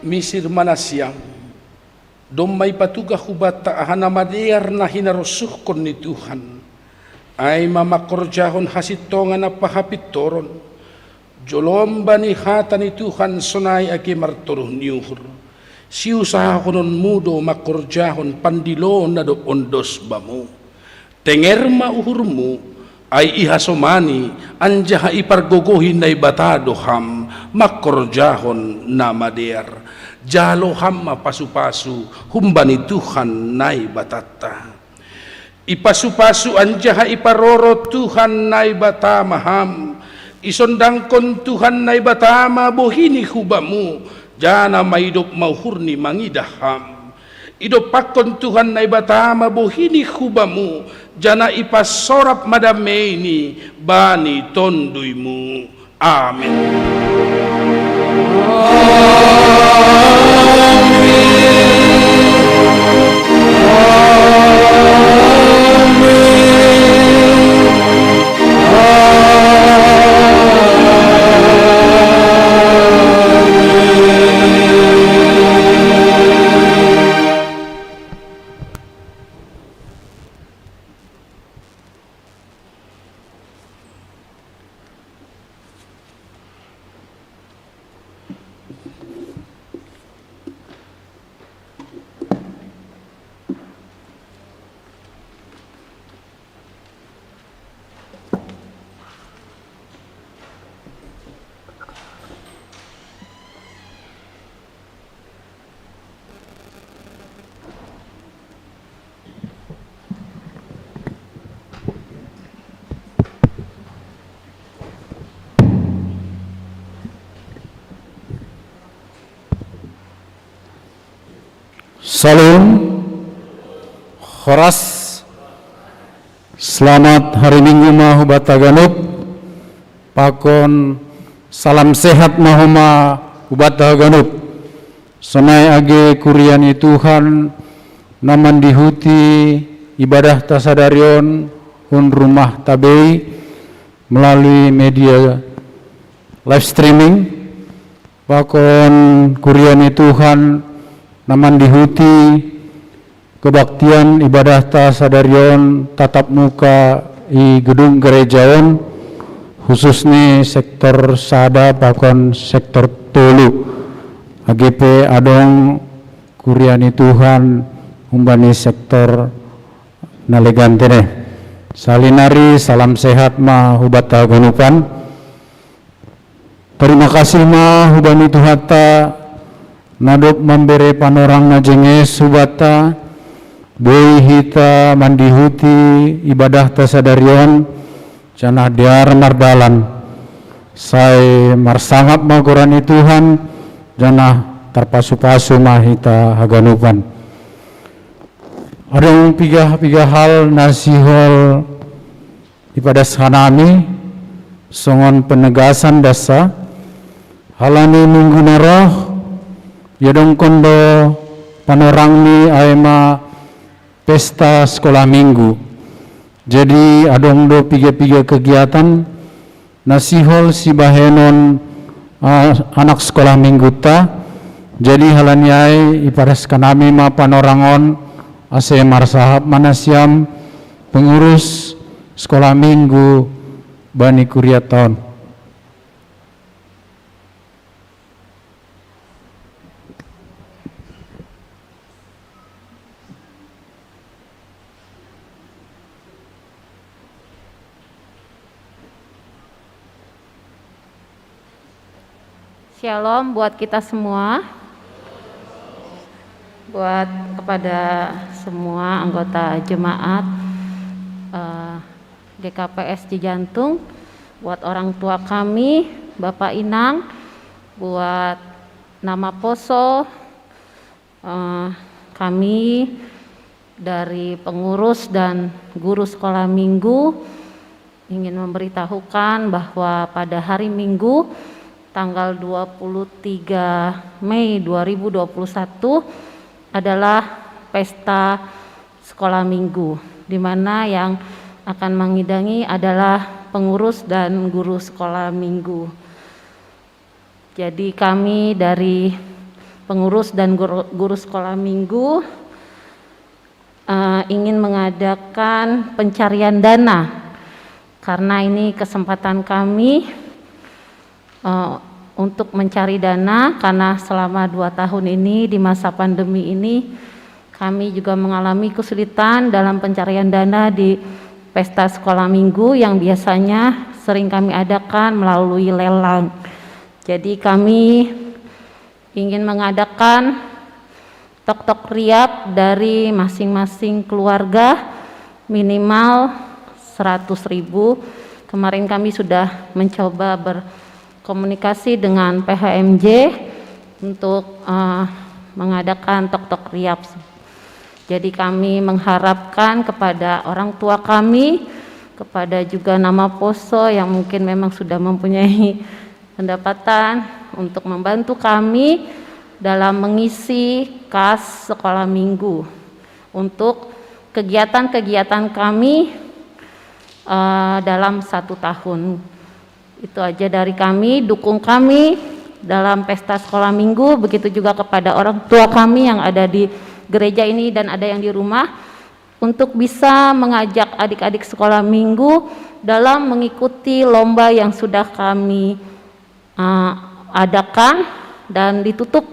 Misir ma nasiam, domma ipatugah hubanta aha na madear na hinarosuhkon ni Tuhan, ai ma mangkorjahon hasintongan ampa hapintoron, jolom bani hata ni Tuhan sonai age martoruh ni uhur. Siusahahononmu do mangkorjahon pandilo na dob ondos bamu. Tenger ma uhurmu, ai ihasomani anjaha ipargogohi Naibata do ham mangkorjahon na madear. Jalo ham ma pasupasu humbani Tuhan Naibatanta. Ipasupasu anjaha iparoro Tuhan Naibata ma ham, isondangkon Tuhan Naibata ma bohini hubamu, janah maidop ma uhurni mangidah ham. Idompakkon Tuhan Naibata ma bohini hubamu, janah ipasorap ma dameini bani tonduymu. Amen. Shalom. Horas. Selamat hari Minggu ma hubat haganup. Pakon salam sehat ma homa hubat haganup. Sonai age kuria ni Tuhan na mandihuti ibadahta sadari on hun rumahta bei melalui media live streaming. Pakon kuria ni Tuhan na mandihuti kebaktian ibadahta sadari on tatap muka i gedung gereja on, khusus ni sektor sada pakon sektor tolu. Age pe adong kuria ni Tuhan humbani sektor na legan tene. Salinari salam sehat ma hubat haganupan. Terima kasih ma hubani Tuhanta na dob mambere panorang na jenges hubanta, boi hita mandihuti ibadahta sadari on, janah dear mardalan. Sai marsangap ma goran ni Tuhan, janah tarpasu-pasu ma hita haganupan. Adong piga-piga hal na sihol ipadas hanami songon penegasan dasa, halani minggu na roh iadongkon do panorangni ai ma pesta sekolah minggu. Jadi adong do piga-piga kegiatan na sihol sibahenon uh, anak sekolah mingguta. Jadi halani ai ipadas hanami ma panorang on ase marsahap ma nasiam pengurus sekolah minggu bani kuriata on. Shalom buat kita semua, buat kepada semua anggota jemaat uh, eh, G K P S Cijantung, buat orang tua kami, Bapak Inang, buat nama poso, uh, kami dari pengurus dan guru sekolah minggu ingin memberitahukan bahwa pada hari Minggu tanggal dua puluh tiga Mei dua ribu dua puluh satu adalah pesta sekolah minggu, di mana yang akan mengidangi adalah pengurus dan guru sekolah minggu. Jadi kami dari pengurus dan guru, guru sekolah minggu uh, ingin mengadakan pencarian dana karena ini kesempatan kami uh, untuk mencari dana karena selama dua tahun ini di masa pandemi ini kami juga mengalami kesulitan dalam pencarian dana di pesta sekolah minggu yang biasanya sering kami adakan melalui lelang. Jadi kami ingin mengadakan tok-tok riap dari masing-masing keluarga minimal seratus ribu. Kemarin kami sudah mencoba berkomunikasi dengan P H M J untuk uh, mengadakan tok-tok riap. Jadi kami mengharapkan kepada orang tua kami, kepada juga nama poso yang mungkin memang sudah mempunyai pendapatan untuk membantu kami dalam mengisi kas sekolah minggu untuk kegiatan-kegiatan kami uh, dalam satu tahun. Itu aja dari kami, dukung kami dalam pesta sekolah minggu, begitu juga kepada orang tua kami yang ada di gereja ini dan ada yang di rumah untuk bisa mengajak adik-adik sekolah minggu dalam mengikuti lomba yang sudah kami uh, adakan dan ditutup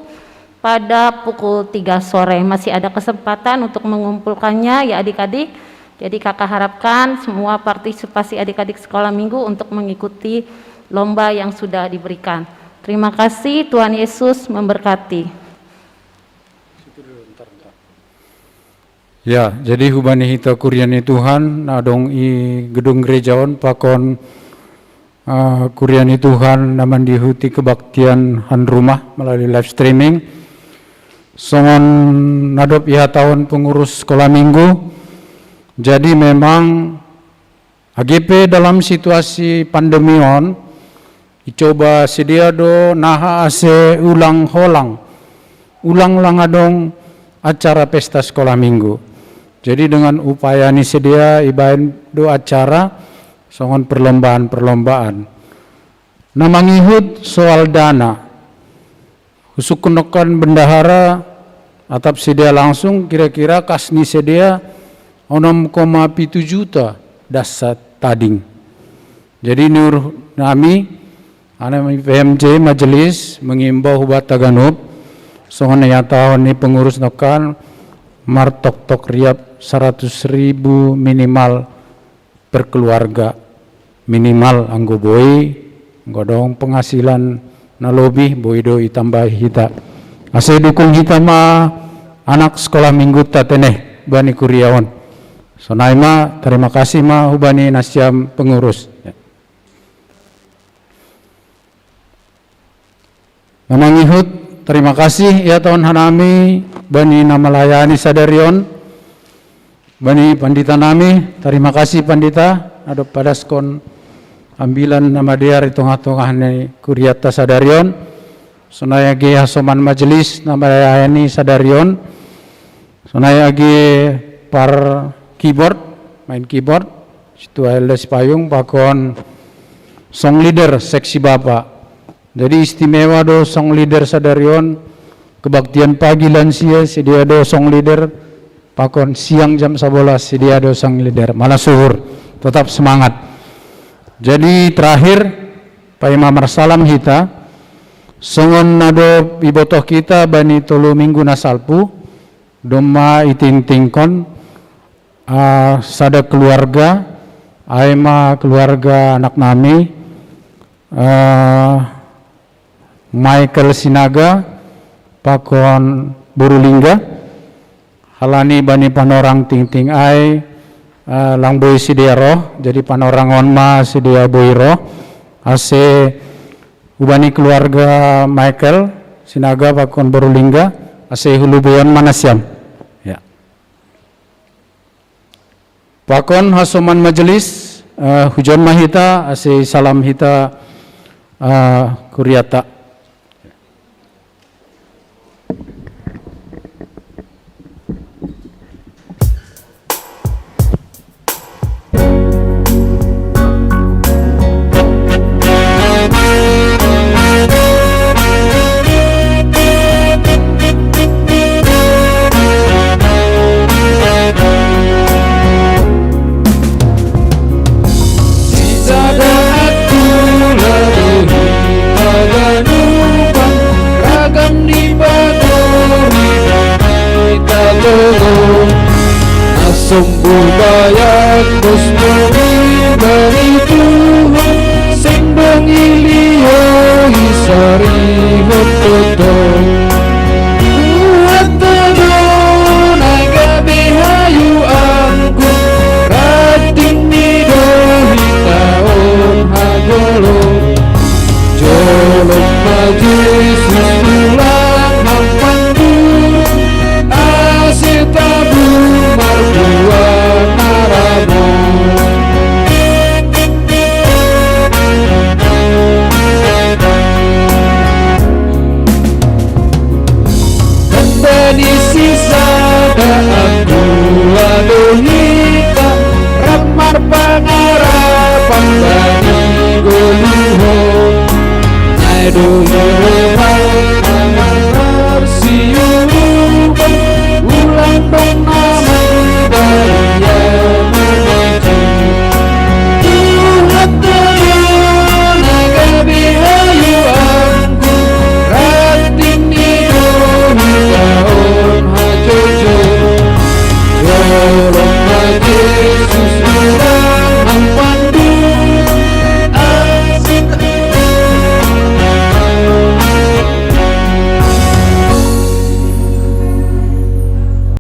pada pukul tiga sore. Masih ada kesempatan untuk mengumpulkannya ya adik-adik. Jadi kakak harapkan semua partisipasi adik-adik sekolah minggu untuk mengikuti lomba yang sudah diberikan. Terima kasih, Tuhan Yesus memberkati. Ya, jadi hubani hita kuria ni Tuhan na adong i gedung gereja on pakon uh, kuria ni Tuhan na mandihuti kebaktian han rumah melalui live streaming. Songon na dob ihatahon pengurus sekolah minggu. Jadi memang age pe dalam situasi pandemi on, icoba sidea do naha ase ulang holang, ulang lang adong acara pesta sekolah minggu. Jadi dengan upaya ni sidea ibaen do acara songon perlombaan-perlombaan. Na mangihut soal dana, husungkun nangkin bendahara atap sidea langsung, kira-kira kas ni sidea onom koma pitu juta das tading. Jadi niuruh nami, anak P M J majelis mengimbau hubat taganup, songon na ihatahon ni pengurus nangkin, martoktok riap saratus ribu minimal per keluarga, minimal. Anggo boi, anggo adong penghasilan na lobi, boi do itambai hita. Ase dukung hita ma anak sekolah minggu ta teneh bani kuria on. Sonai ma, terima kasih ma hubani nasiam pengurus. Na mangihut, terima kasih ihatahon hanami bani na malayani sadari on, bani pandita nami. Terima kasih pandita, na dob padaskon ambilan na madear i tongah-tongah ni kuriata sadari on. Sonai age hasoman majelis na malayani sadari on. Sonai age par keyboard, main keyboard, Situa Elda Sipayung, pakon song leader seksi bapa. Jadi istimewa do song leader sadari on. Kebaktian pagi lansia, sidea do song leader, pakon siang jam sabolas, sidea do song leader. Malas uhur, tetap semangat. Jadi terakhir, paima marsalam hita, songon na dob ibotoh hita bani tolu minggu na salpu, domma itingtingkon, ah, sada keluarga, ai ma keluarga anak nami, ah, Michael Sinaga pakon boru Lingga. Halani bani panorang tingting ai, ah, lang boi sidea roh, jadi panorang on ma sidea boi roh. Ase hubani keluarga Michael Sinaga pakon boru Lingga, ase hulubeion ma nasiam. Ya. Pakon hasoman majelis, eh, hujaon ma hita, ase salam hita, eh, kuriata. Sada aku lalu haganupan ragam ni padori hita lolo. Na sombu bayak dos mami bani Tuhan, seng dong ilio isari hototo. Buat tado na gabe hayu anggur, rating ni do hita on hagolo. Jolom ma Jesus ulang hampangku, ase tabu marbuat na ramot. Tanda ni sisada angkula do hita, rap marpangarapan bani goluhon. Nai do hita